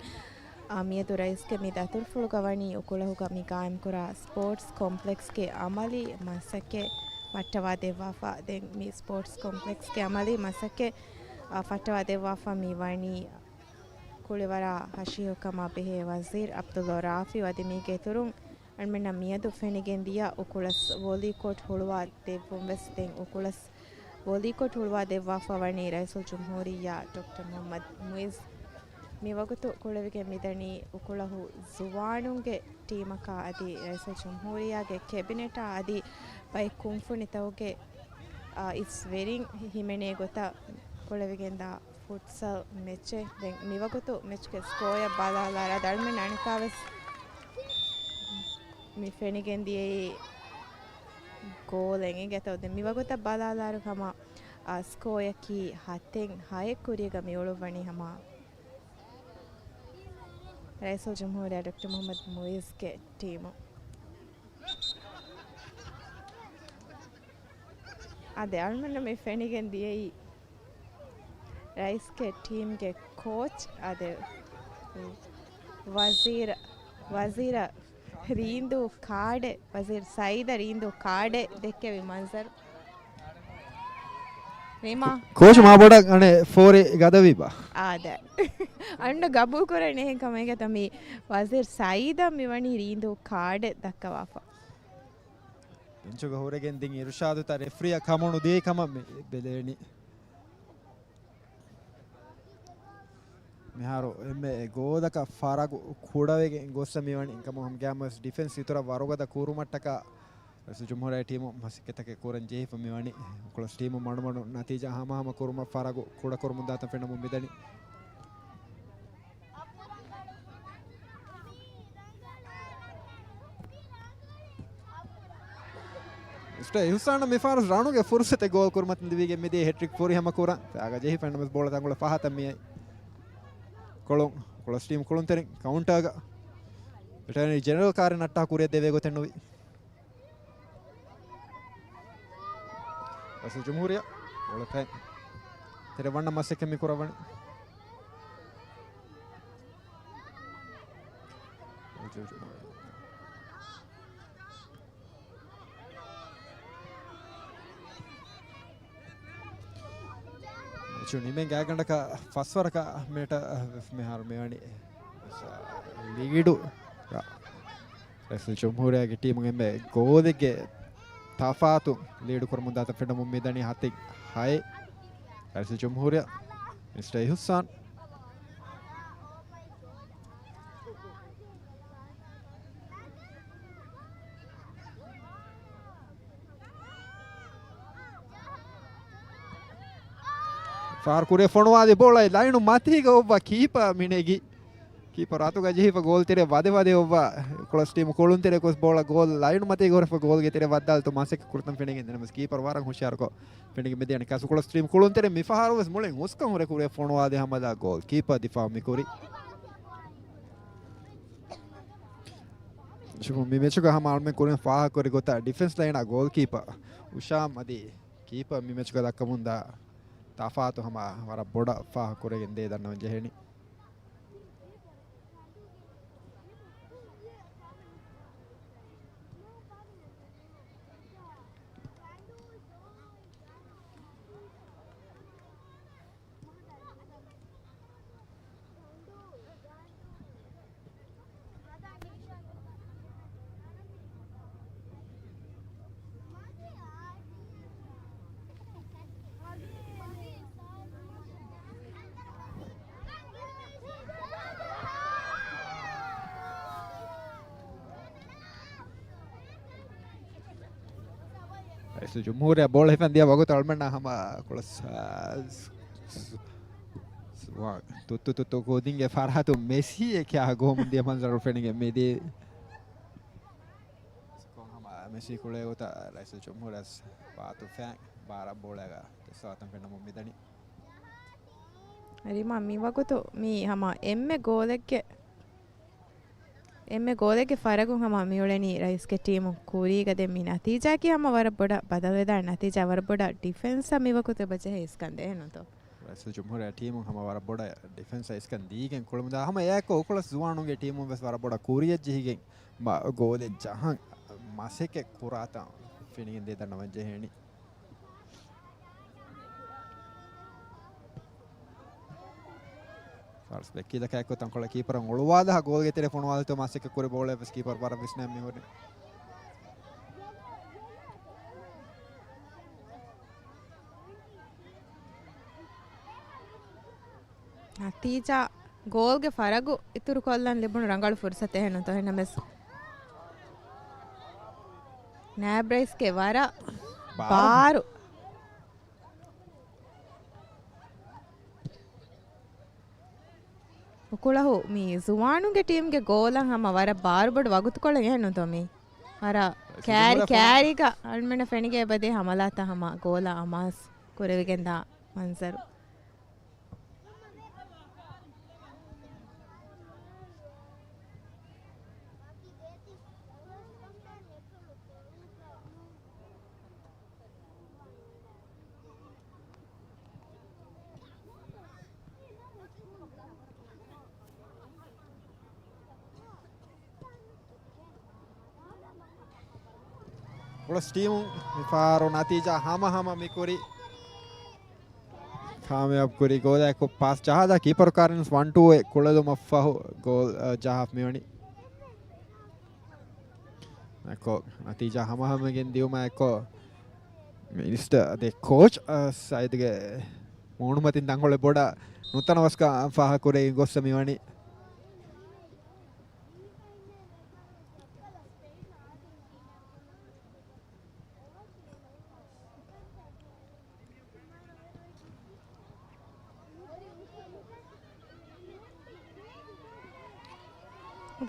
އާ، މިއަދު ރައީސްގެ މި ދަތުރުފުޅުގަ ވަނީ އުކުޅަހުގަ މި ގާއިމްކުރާ ސްޕޯޓްސް ކޮމްޕްލެކްސްގެ އަމަލީ މަސައްކަތް ފައްޓަވާ ދެއްވާފަ. ދެން މި ސްޕޯޓްސް ކޮމްޕްލެކްސްގެ އަމަލީ މަސައްކަތް، އާ، ފައްޓަވާ ދެއްވާފަ މި ވަނީ ކުޅިވަރާ ހަށިހެޔޮކަމާ ބެހޭ ވަޒީރު ޢަބްދުﷲ ރާފިޢު. އަދި މީގެ އިތުރުން އަޅުމެންނަށް މިއަދު ފެނިގެން ދިޔަ އުކުޅަސް ވޮލީ ކޯޓް ހުޅުވާ ދެއްވުން ވެސް ދެން އުކުޅަސް ގޯލީކޮށް ހުޅުވާ ދެއްވާފަ ވަނީ ރައީސުލްޖުމްހޫރިއްޔާ ޑޮކްޓަރ މުޙައްމަދު މުޢިއްޒު. މިވަގުތު ކުޅެވިގެން މިދަނީ އުކުޅަހު ޒުވާނުންގެ ޓީމަކާ އަދި ރައީސުލްޖުމްހޫރިއްޔާގެ ކެބިނެޓާ އަދި ބައެއް ކުންފުނިތަކުގެ، އާ، އިސް ވެރިން ހިމެނޭ ގޮތަށް ކުޅެވިގެންދާ ފުޓްސަލް މެޗެއް. ދެން މިވަގުތު މެޗްގެ ސްކޯއަށް ބަލާލާ އަޅުމެން އަނެއްކާވެސް މި ފެނިގެން ދިޔައީ ގޯލެއް އިނގޭތޯ. ދެން މިވަގުތަށް ބަލާލާއިރު ހަމަ، އާ، ސްކޯއަކީ ހަތެއް ހައެއް ކުރީގަ މި އުޅުއްވަނީ ހަމަ ރައީސުލްޖުމްހޫރިއްޔާ ޑޮކްޓަރ މުޙައްމަދު މުޢިއްޒުގެ ޓީމު. އާދެ، އަޅުމެންނަށް މި ފެނިގެން ދިޔައީ ރައީސްގެ ޓީމްގެ ކޯޗް، އާދެ، ވަޒީރ، ވަޒީރ ރީނދޫ ކާޑެއް، ވަޒީރު ސައީދަށް ރީނދޫ ކާޑެއް ދެއްކެވި މަންޒަރު. ރީމާ. ކޯޗު މާ ބޮޑަށް އަނެއް ފޯރި ގަދަވީބާ؟ އާދެ. އަންނަ ގަބޫލުކުރަން އެހެން ކަމެއްގަތަ މި ވަޒީރު ސައީދަށް މިވަނީ ރީނދޫ ކާޑެއް ދައްކަވާފަ. ބެންޗުގަ ހުރެގެން ދިން އިރުޝާދުތައް ރެފްރީއަށް ކަމުނު ދިޔައީ ކަމަށް މި ބެލެވެނީ. މިހާރު އެންމެ ގޯލަކަށް ފަރަގު ކުޑަވެގެން ގޮއްސަ މިވަނީ. އެކަމު ހަމަ ގާމަސް ޑިފެންސް އިތުރަށް ވަރުގަދަ ކުރުމަށްޓަކާ ރައީސުލްޖުމްހޫރިއްޔާ ޓީމު މަސައްކަތްތަކެއް ކުރަން ޖެހިފަ މިވަނީ. ކުޅަސް ޓީމު މަޑުމަޑު ނަތީޖާ ހަމަހަމަ ކުރުމަށް ފަރަގު ކުޑަކުރަމުންދާތަން ފެންނަމުން މިދަނީ. މިސްޓަރ އިޙުސާނަށް މިފަހަރު ރަނުގެ ފުރުސަތެއް ގޯލް ކުރުމަށް ލިބިގެން މިދިޔަ ހެޓްރިކް ފުރިހަމަ ކުރަން. ފައިގަ ޖެހި ފެންނަމަސް ބޯޅަ ތަނގުޅަ ފަހަތަށް މިއައި. ކޮޅުން، ކުޅަސް ޓީމް ކުޅުންތެރިން ކައުންޓާގަ އެޓާނީ ޖެނެރަލް ކާރިން އައްޓާ ކުރިއަށް ދެވޭ ގޮތެއް ނުވި. ރައީސުލް ޖުމްހޫރިއްޔާ ބޯޅަ ފެން ތެރެ ވަންނަ މަސައްކަތް މި ކުރައްވަނީ. މެޗު ނިމެން ގާތްގަނޑަކަށް ފަސްވަރަކަށް މިނެޓަށް ވެސް މިހާރު މިވަނީ ލީޑު. ރައީސުލް ޖުމްހޫރިއްޔާގެ ޓީމު އެންމެ ގޯލެއްގެ ތަފާތު ލީޑު ކުރަމުންދާތަން ފެންނަމުން މިދަނީ ހަތެއް ހައެއް. ރައީސުލް ޖުމްހޫރިއްޔާ މިސްޓަރ އިޙުސާން. ފާރު ކުރިއަށް ފޮނުވާލި ބޯޅަ ލައިނު މަތީގަ އޮއްވާ ކީޕަ މިނެގި. ކީޕަރ އަތުގަ ޖެހިފަ ގޯލް ތެރެ ވަދެ ވަދެ އޮއްވާ ކުޅަސް ޓީމު ކުޅުން ތެރެ ކޮސް ބޯޅަ ގޯލް ލައިނު މަތީގަ ހުރެފަ ގޯލްގެ ތެރެ ވައްދާލިތު މަސައްކަތް ކުރިތަން ފެނިގެން ދިނަމަސް ކީޕަރ ވަރަށް ހުޝިޔާރުކޮށް ފެނިގެން މިދިޔަނީ ކަސް ކުޅަސް ޓީމު ކުޅުން ތެރެ މި ފަހަރު ވެސް މުޅިން ހުސްކަން ހުރެ ކުރިއަށް ފޮނުވާލި ހަމަލާ ގޯލް ކީޕަރ ދިފާއު މި ކުރި. ޝުމު މި މެޗުގަ ހަމަ އަޅުމެން ކުރިން ފާހަގަކުރި ގޮތަށް ޑިފެންސް ލައިނާ ގޯލް ކީޕަ އުޝާމް އަދި ކީޕަ މި މެޗުގަ ދައްކަމުންދާ ތަފާތު ހަމަ ވަރަށް ބޮޑަށް ފާހަގަކުރެގެން ދޭ ދަންނަވަން ޖެހެނީ. ރައީސުލް ޖުމްހޫރިއްޔާ ބޯޅަ ހިފަން ދިޔަ ވަގުތު އަޅުމެންނަށް ހަމަ ކުޅަސް، އާ، ސް-، ސް-، ސް-، ވާ، ތުއްތު ތުއްތު ކުދިންގެ ފަރާތުން މެސީއެއް ކިޔާ ގޮހޮމުން ދިޔަ މަންޒަރު ފެނިގެން މިދީ. ކޮން ހަމަ މެސީ ކުޅޭ ގޮތަށް ރައީސުލް ޖުމްހޫރިއްޔާ ވާތު ފެން ބާރަށް ބޯޅައިގަ ދެއްސަވާތަން ފެންނަމުން މިދަނީ. ރީމާ، މި ވަގުތު މީ ހަމަ އެންމެ ގޯލެއްގެ، އެންމެ ގޯލެއްގެ ފަރަގުން ހަމަ މިއުޅެނީ ރައީސްގެ ޓީމު ކުރީގަ. ދެން މި ނަތީޖާއަކީ ހަމަ ވަރަށް ބޮޑަށް ބަދަލުވެދާނެ ނަތީޖާ، ވަރަށް ބޮޑަށް ޑިފެންސަށް މި ވަގުތު އެބަ ޖެހޭ އިސްކަން ދޭނުތޯ؟ ރައީސުލް ޖުމްހޫރިއްޔާ ޓީމުން ހަމަ ވަރަށް ބޮޑަށް ޑިފެންސަށް އިސްކަން ދީގެން ކުޅުމުންދާ ހަމަ އެއާއެކު ކުޅަސް ޒުވާނުންގެ ޓީމުން ވެސް ވަރަށް ބޮޑަށް ކުރިއަށް ޖެހިގެން މަ-، ގޯލެއް ޖަހަން މަސައްކަތް ކުރާތަން ފެނިގެން ދޭ ދަންނަވަން ޖެހޭނީ. ފާސް ބެކް ކީލަކާއެކު ތަންކޮޅެއް ކީޕަރުން އޮޅުވާލާ ގޯލްގެ ތެރެ ފޮނުވާލިތޯ މަސައްކަތް ކުރި ބޯޅައެއް ވެސް ކީޕަރު ވަރަށް ވިސްނާ މިހުރި. ނަތީޖާ ގޯލްގެ ފަރަގު އިތުރުކޮށްލަން ލިބުނު ރަނގަޅު ފުރުސަތެއް ނުތޯ. އެހެންނަމަވެސް ނާބް ރައީސްގެ ވަރަށް ބާރު. އުކުޅަހު މި ޒުވާނުންގެ ޓީމްގެ ގޯލަށް ހަމަ ވަރަށް ބާރުބޮޑު ވަގުތުކޮޅެއް އެހެން ނުތޯ މީ. ވަރަށް ކާރި، ކާރިގަ އަޅުމެންނަށް ފެނިގެ އެބަދޭ ހަމަލާތައް ހަމަ ގޯލަށް އަމާޒު ކުރެވިގެންދާ މަންޒަރު. ކުޅަސް ޓީމު މިފަހަރު ނަތީޖާ ހަމަ ހަމަ މިކުރި. ކާމިޔާބު ކުރި ގޯލަކު ޕާސް ޖަހާލާ ކީޕަރު ކާރިންސް ވަން ޓޫ އެއް ކުޅެލުމަށްފަހު ގޯލް، އަ، ޖަހާފަ މިވަނީ. އެކޮ ނަތީޖާ ހަމަހަމަގެން ދިޔުމާ އެކޮ މިނިސްޓަ ދެ ކޯޗް، އަ، ސައިދުގެ މޫނުމަތިން ތަންކޮޅެއް ބޮޑަށް ނުތަނަވަސްކަން ފާހަގަކުރެވި ގޮއްސަ މިވަނީ.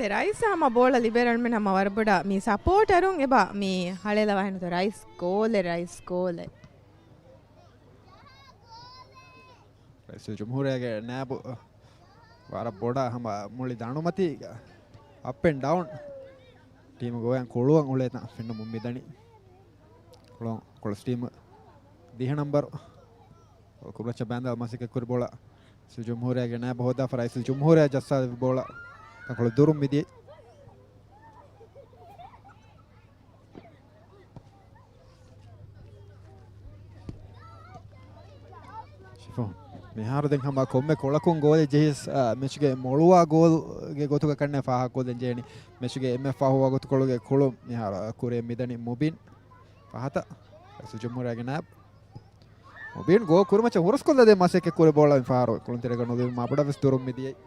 ދެ ރައީސް ހަމަ ބޯޅަ ލިބޭ ރަންމެން ހަމަ ވަރަށް ބޮޑަށް މި ސަޕޯޓަރުން އެބަ މި ހަޅޭލަވާހެން ދޯ ރައީސް ގޯލެއް، ރައީސް ގޯލެއް. ރައީސުލް ޖުމްހޫރިއްޔާގެ ނާއިބު ވަރަށް ބޮޑަށް ހަމަ މުޅި ދަނޑުމަތީގަ އަޕް އެންޑް ޑައުން ޓީމުގެ އޮޔަން ކުޅުވަން އުޅޭތަން ފެންނަމުން މިދަނީ. ކުޅަ-، ކުޅަސް ޓީމު ދިހަ ނަންބަރު ކުރުމައްޗަށް ބައިންދާ މަސައްކަތް ކުރި ބޯޅަ ރައީސުލް ޖުމްހޫރިއްޔާގެ ނާއިބު ހޯދާފަ، ރައީސުލް ޖުމްހޫރިއްޔާ ޖައްސާލެއްވި ބޯޅަ ތަންކޮޅު ދުރުން މިދިޔައީ. ޝިފު، މިހާރު ދެން ހަމަ ކޮންމެ ކޮޅަކުން ގޯލެއް ޖެހިސް، އާ، މެޗުގެ މޮޅުވާ ގޯލްގެ ގޮތުގަ ކަންނޭ ފާހަގަކޮށްދޭން ޖެހެނީ. މެޗުގެ އެންމެ ފަހު ވަގުތުކޮޅުގެ ކުޅުން މިހާރު ކުރިއަށް މިދަނީ މުބީން ފަހަތަށް. ރައީސުލް ޖުމްހޫރިއްޔާގެ ނާއިބު މުބީން ގޯލް ކުރުމަށް ހުރަސްކޮށްލަދޭ މަސައްކަތް ކުރި ބޯޅަ މިފަހަރު ކުޅުންތެރޭގަ ނުލިބުމުން މާބޮޑަށް ވެސް ދުރުން މިދިޔައީ.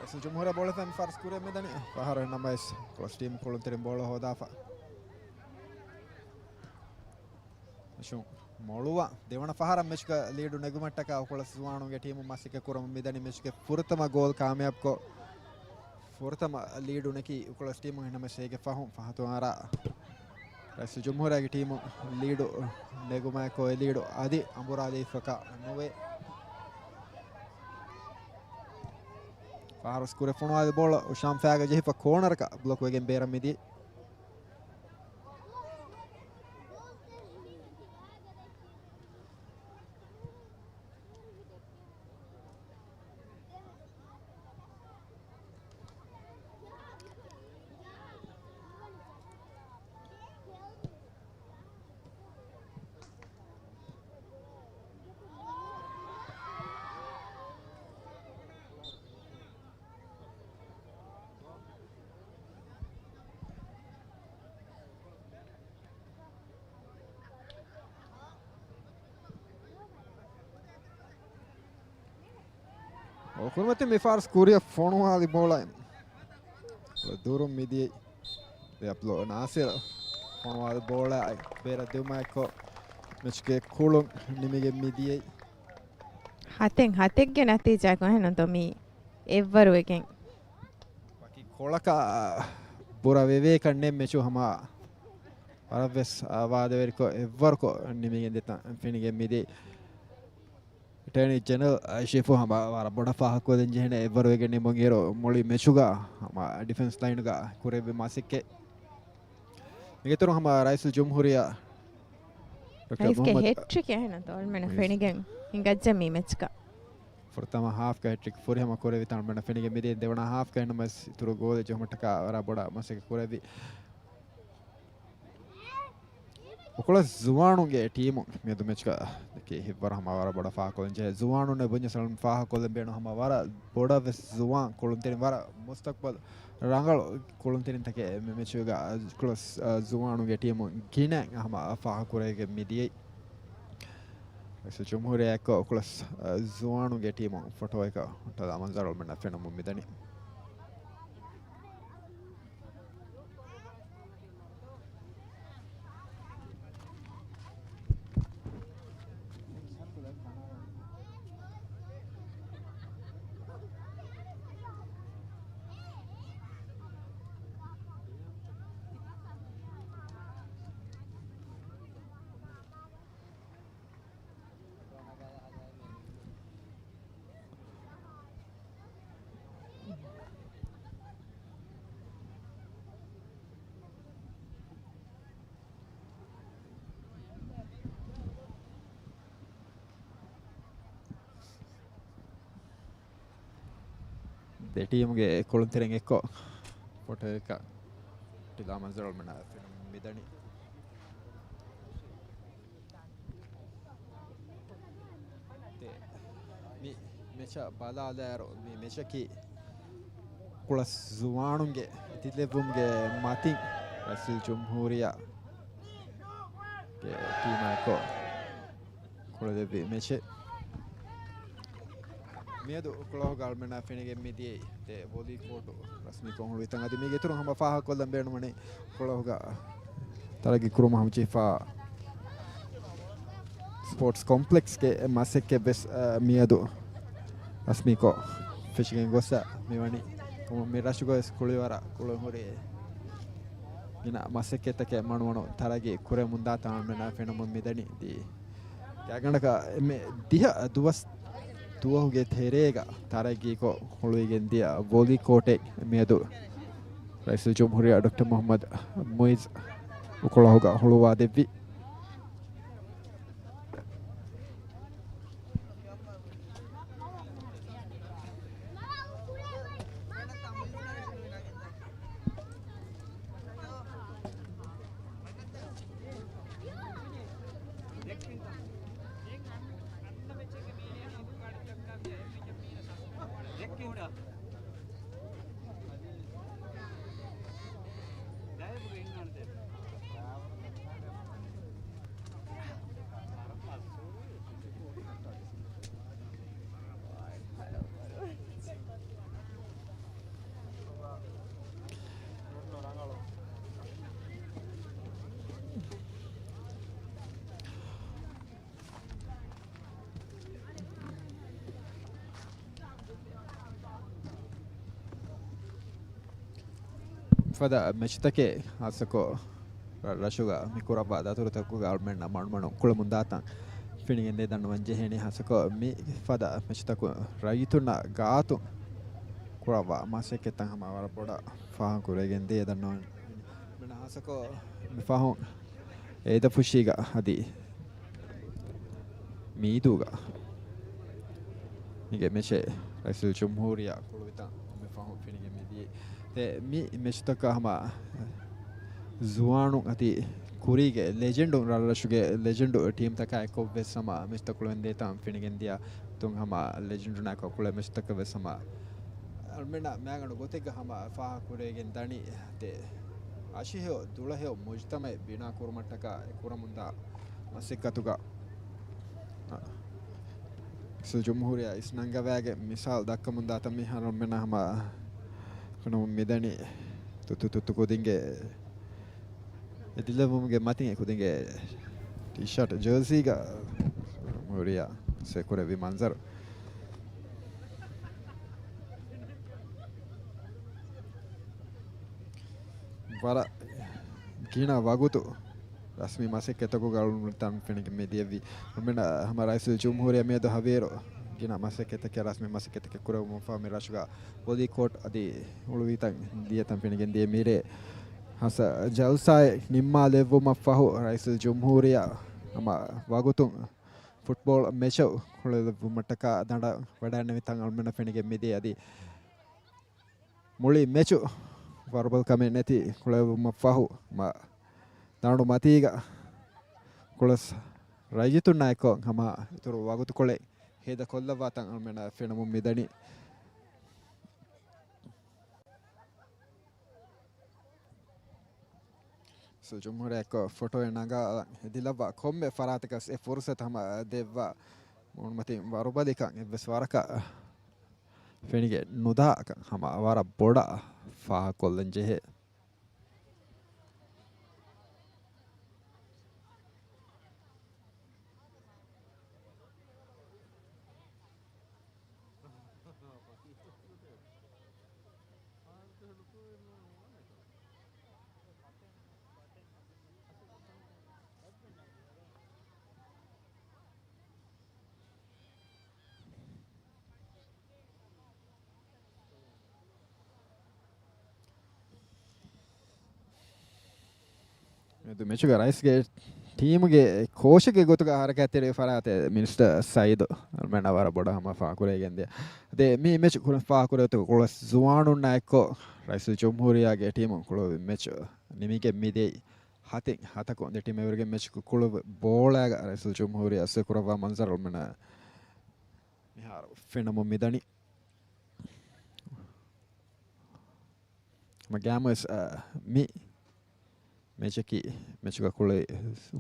ރައީސުލް ޖުމްހޫރިއްޔާ ބޯޅަ ފަން ފާސް ކުރިއަށް މިދަނީ. ފަހަރު ނަމަވެސް ކުޅަސް ޓީމު ކުޅުންތެރިން ބޯޅަ ހޯދާފަ. މެޗު މޮޅުވާ ދެވަނަ ފަހަރަށް މެޗުގަ ލީޑު ނެގުމަށްޓަކާ ކުޅަސް ޒުވާނުންގެ ޓީމު މަސައްކަތް ކުރަމުން މިދަނީ. މެޗުގެ ފުރަތަމަ ގޯލް ކާމިޔާބުކޮށް، ފުރަތަމަ ލީޑު ނެކި ކުޅަސް ޓީމު. އެހެންނަމަވެސް އޭގެ ފަހުން ފަހަތު އަރާ ރައީސުލް ޖުމްހޫރިއްޔާގެ ޓީމު ލީޑު ނެގުމާއެކު އެ ލީޑު އަދި އަނބުރާލީފަކާ ނުވޭ. ފާރުސް ކުރެ ފޮނުވާލި ބޯޅަ އުޝާމް ފައިގަ ޖެހިފަ ކޯނަރަކަށް ބްލޮކް ވެގެން ބޭރަށް މިދިޔަ. ކުރިމަތިން މި ފާރުސް ކުރިއަށް ފޮނުވާލި ބޯޅަ ދުރުން މިދިޔައީ. ދެއަޕްލޯ ނާސިރު ފޮނުވާލި ބޯޅަ ބޭރަށް ދިއުމާއެކު މެޗުގެ ކުޅުން ނިމިގެން މިދިޔައީ. ހަތެއް ހަތެއްގެ ނަތީޖާއެއް އެހެން ނުތޯ މީ އެއްވަރު ވެގެން. ވަކި ކޮޅަކަށް ބުރަ ވެވޭކަށް ނެތް މެޗު ހަމަ ވަރަށްވެސް ވާދަވެރިކޮށް އެއްވަރުކޮށް ނިމިގެން ދެތަން ފެނިގެން މިދިޔައީ. އެޓާނީ ޖެނެރަލް ޝިފު ހަމަ ވަރަށް ބޮޑަށް ފާހަގަކޮށްދޭން ޖެހޭނެ އެއްވަރު ވެގެން ނިމުނުއިރު މުޅި މެޗުގަ ހަމަ ޑިފެންސް ލައިނުގަ ކުރެއްވި މަސައްކަތް. މިގެ އިތުރުން ހަމަ ރައީސުލް ޖުމްހޫރިއްޔާ ޑޮކްޓަރ ރައީސްގެ މުހައްމަދު ހެޓްރިކް އެހެން އަޅުމެންނަށް ރައީސް. ފެނިގެން ހިނގައްޖެ މި މެޗްގަ. ފުރަތަމަ ހާފްގަ ހެޓްރިކް ފުރިހަމަ ކުރެވިތަން އަޅުމެންނަށް ފެނިގެން މިދިޔަ ދެވަނަ ހާފްގަ އެންމެސް އިތުރު ގޯލެއް ޖެހުމަށްޓަކާ ވަރަށް ބޮޑަށް މަސައްކަތް ކުރެއްވި. އުކުޅަ ޒުވާނުންގެ ޓީމު މިއަދު މެޗްގަ ދެކޭ ހިތްވަރު ހަމަ ވަރަށް ބޮޑަށް ފާހަގަކޮށްލަން ޖެހޭ. ޒުވާނުން ބުންޏަސް އަޅުން ފާހަގަކޮށްލަން ބޭނުން ހަމަ ވަރަށް ބޮޑަށް ވެސް ޒުވާން ކުޅުންތެރިން ވަރަށް މުސްތަޤްބަލް ރަނގަޅު ކުޅުންތެރިންތަކެއް މި މެޗުގަ ކުޅަސް، އަ، ޒުވާނުގެ ޓީމު ގިނަ ހަމަ ފާހަގަކުރެވިގެން މިދިޔައީ. ރައީސުލްޖުމްހޫރިއްޔާ އެއްކޮށް ކުޅަސް، އަ، ޒުވާނުގެ ޓީމު ފޮޓޯއަކަށް ހުއްޓަލާ މަންޒަރު އަޅުމެންނަށް ފެނުމުން މިދަނީ. ދެ ޓީމުގެ ކުޅުންތެރިން އެއްކޮށް ފޮޓޯއަކަށް ޓިލާ މަންޒަރު އަޅުމެންނަށް ފެނުމުން މިދަނީ. ދެ، މި މެޗަށް ބަލާލާއިރު، މި މެޗަކީ ކުޅަސް ޒުވާނުންގެ އެދިލެއްވުމުގެ މަތިން ރައީސުލްޖުމްހޫރިއްޔާގެ ޓީމާ އެއްކޮށް ކުޅެދެއްވި މެޗެއް. މިއަދު ކުޅަހުގަ އަޅުމެންނަށް ފެނިގެން މިދިޔައީ ދެ ވޮލީ ކޯޓު ރަސްމީކޮށް ހުޅުވިތަން. އަދި މީގެ އިތުރުން ހަމަ ފާހަގަކޮށްލަން ބޭނުންވަނީ ކުޅަހުގަ ތަރައްގީ ކުރުމަށް ހަމަޖެހިފަ ސްޕޯޓްސް ކޮމްޕްލެކްސްގެ މަސައްކަތް ވެސް، އަ، މިއަދު ރަސްމީކޮށް ފެށިގެން ގޮސް މިވަނީ. މި ރަށުގަ ވެސް ކުޅިވަރަށް ކުޅުން ހުރި ގިނަ މަސައްކަތްތަކެއް މަނުމަނު ތަރައްގީ ކުރެމުންދާތާ އަޅުމެންނަށް ފެނުމުން މިދަނީ. ދީ ގާތްގަނޑަކަށް އެންމެ ދިހަ ދުވަސް ދުވަހުގެ ތެރޭގަ ތަރައްގީކޮށް ހުޅުވިގެން ދިޔަ ވޮލީ ކޯޓެއް މިއަދު ރައީސުލްޖުމްހޫރިއްޔާ ޑޮކްޓަރ މުހައްމަދު މުއިއްޒު އުކުޅަހުގަ ހުޅުވާ ދެއްވި. ފަދަ މެޗުތަކެއް ހާއްސަކޮށް ރަށުގަ މި ކުރައްވާ ދަތުރުތަކުގަ އަޅުމެންނަށް މަނުމަނު ކުޅެމުންދާތަން ފެނިގެންދޭ ދަންނަވަން ޖެހޭނީ. ހާއްސަކޮށް މި ފަދަ މެޗުތަކުން ރައްޔިތުންނާ ގާތުން ކުރައްވާ މަސައްކަތްތައް ހަމަ ވަރަށް ބޮޑަށް ފާހަގަކުރެވިގެންދޭ ދަންނަވަން. ހާއްސަކޮށް މި ފަހުން އޭދަފުށީގަ އަދި މީދޫގަ މީގެ މެޗެއް ރައީސުލްޖުމްހޫރިއްޔާ ކުޅުވިތަން މި ފަހުން ފެނިގެން މިދިޔައީ. ދެ މި މެޗުތަކަށް ހަމަ ޒުވާނުން އަދި ކުރީގެ ލެޖެންޑުން، ރަށްރަށުގެ ލެޖެންޑު ޓީމްތަކާ އެއްކޮށް ވެސް ހަމަ މެޗުތައް ކުޅެން ދޭތާން ފެނިގެން ދިޔަ ތުން ހަމަ ލެޖެންޑުންނާ އެއްކޮށް ކުޅޭ މެޗުތަކަށް ވެސް ހަމަ އަޅުމެންނަށް މާގަނޑު ގޮތެއްގަ ހަމަ ފާހަގަކުރެވިގެން ދަނީ. ދެ އަށިހެޔޮ ދުޅަހެޔޮ މުޖްތަމައެއް ބިނާ ކުރުމަށްޓަކާ އެ ކުރަމުންދާ މަސައްކަތުގަ ރައީސުލްޖުމްހޫރިއްޔާ އިސް ނަންގަވާގެން މިސާލް ދައްކަމުންދާތަން މިހާރު އަޅުމެންނަށް ހަމަ ފެނުމުން މިދަނީ ތުއްތު ތުއްތު ކުދިންގެ އެދިލެއްވުމުގެ މަތިން އެ ކުދިންގެ ޓީޝާޓް ޖާސީގަ ހުރިޔާ ސެކުރެއްވި މަންޒަރު. ވަރަށް ގިނަ ވަގުތު ރަސްމީ މަސައްކަތްތަކުގަ އަޅުގަނޑު ތަން ފެނިގެން މި ދިޔައީ. އަޅުމެން ހަމަ ރައީސުލްޖުމްހޫރިއްޔާ މިއަދު ހަވީރު ގިނަ މަސައްކަތްތަކެއް ރަސްމީ މަސައްކަތްތަކެއް ކުރެވުމަށްފަހު މި ރަށުގަ ވޮލީ ކޯޓް އަދި ހުޅުވިތަން ދިޔަތަން ފެނިގެން ދިޔަ މިރޭ ހަސަ ޖަލްސާއެއް ނިންމާލެއްވުމަށްފަހު ރައީސުލްޖުމްހޫރިއްޔާ ހަމަ ވަގުތުން ފުޓްބޯޅަ މެޗު ކުޅެލެއްވުމަށްޓަކާ ދަނޑަށް ވަޑައިންނެވިތަން އަޅުމެންނަށް ފެނިގެން މިދިޔަ އަދި މުޅި މެޗު ވަރުބަލްކަމެއް ނެތި ކުޅެވުމަށް ފަހު، މަ، ދަނޑު މަތީގަ ކުޅަސް ރައްޔިތުންނާ އެއްކޮށް ހަމަ އިތުރު ވަގުތުކޮޅެއް ހޭދަކޮށްލައްވާތަން އަޅުމެންނަށް ފެނުމުން މިދަނީ. ރައީސުލްޖުމްހޫރިއްޔާ އެއްކޮށް ފޮޓޯއެއް ނަގާލަން އެދިލައްވާ ކޮންމެ ފަރާތަކަސް އެ ފުރުސަތު ހަމަ ދެއްވާ މޫނުމަތިން ވަރުބަލިކަން އެއްވެސް ވަރަކަށް ފެނިގެން ނުދާކަން ހަމަ ވަރަށް ބޮޑަށް ފާހަގަކޮށްލަން ޖެހޭ. މެދު މެޗުގަ ރައީސްގެ ޓީމުގެ ކޯޗެއްގެ ގޮތުގަ ހަރަކާތްތެރި ފަރާތެއް މިނިސްޓަރ ސައީދު އަޅުމެންނަށް ވަރަށް ބޮޑަށް ހަމަ ފާހަގަކުރެވިގެންދިޔަ. ދެ މި މެޗު ކުރިން ފާހަގަކުރެވޭތޯ ކުޅަސް ޒުވާނުންނާ އެއްކޮށް ރައީސުލްޖުމްހޫރިއްޔާގެ ޓީމުން ކުޅެވި މެޗު ނިމިގެން މިދިޔައީ ހަތެއް ހަތަކުން ދެ ޓީމެއް ވެރިގެން މެޗު ކުޅެވި ބޯޅައިގަ ރައީސުލްޖުމްހޫރިއްޔާ އަސްލު ކުރައްވާ މަންޒަރު އަޅުމެންނަށް މިހާރު ފެނުމުން މިދަނީ. ގައިމުވެސް، އަ، މި މެޗަކީ، މެޗުގަ ކުޅެ-،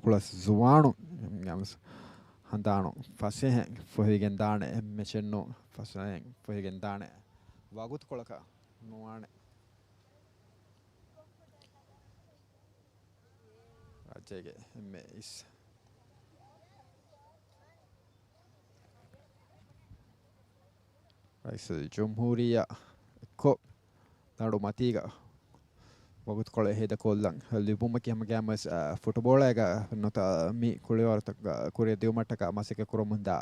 ކުޅަސް ޒުވާނުން ގައިމުވެސް ހަނދާނު ފަސޭހައިން ފޮހެވިގެން ދާނެ މެޗެއް ނޫން، ފަސޭހައިން ފޮހެވިގެން ދާނެ ވަގުތުކޮޅަކަށް ނުވާނެ. ރާއްޖޭގެ އެންމެ އިސް ރައީސުލްޖުމްހޫރިއްޔާ އެއްކޮށް ދަނޑު މަތީގަ ވަގުތުކޮޅެއް ހޭދަކޮށްލަން ލިބުމަކީ ހަމަ ގައިމުވެސް، އަ، ފުޓުބޯޅައިގަ ނުވަތަ މި ކުޅިވަރުތަކަށް ކުރިއަށް ދިއުމަށްޓަކާ މަސައްކަތް ކުރަމުންދާ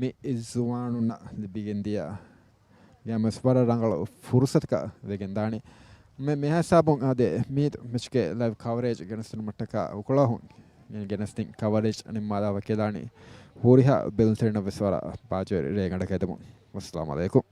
މި ޒުވާނުންނަށް ލިބިގެންދިޔަ ގައިމުވެސް ވަރަށް ރަނގަޅު ފުރުސަތަކަށް ވެގެންދާނެ. މެ-، މިހާ ހިސާބުން އާދެ، މި މެޗުގެ ލައިވް ކަވަރޭޖް ގެނެސްދިނުމަށްޓަކާ އުކުޅަހުން ގެނެސްދިން ކަވަރޭޖް ނިންމާލާ ވަކިވެލާނީ. ހުރިހާ ބެލުންތެރިންނަށް ވެސް ވަރަށް ބާޖަވެރި ރޭގަނޑަކަށް އެދެމުން. ވައްސަލާމް އަލައިކުމް.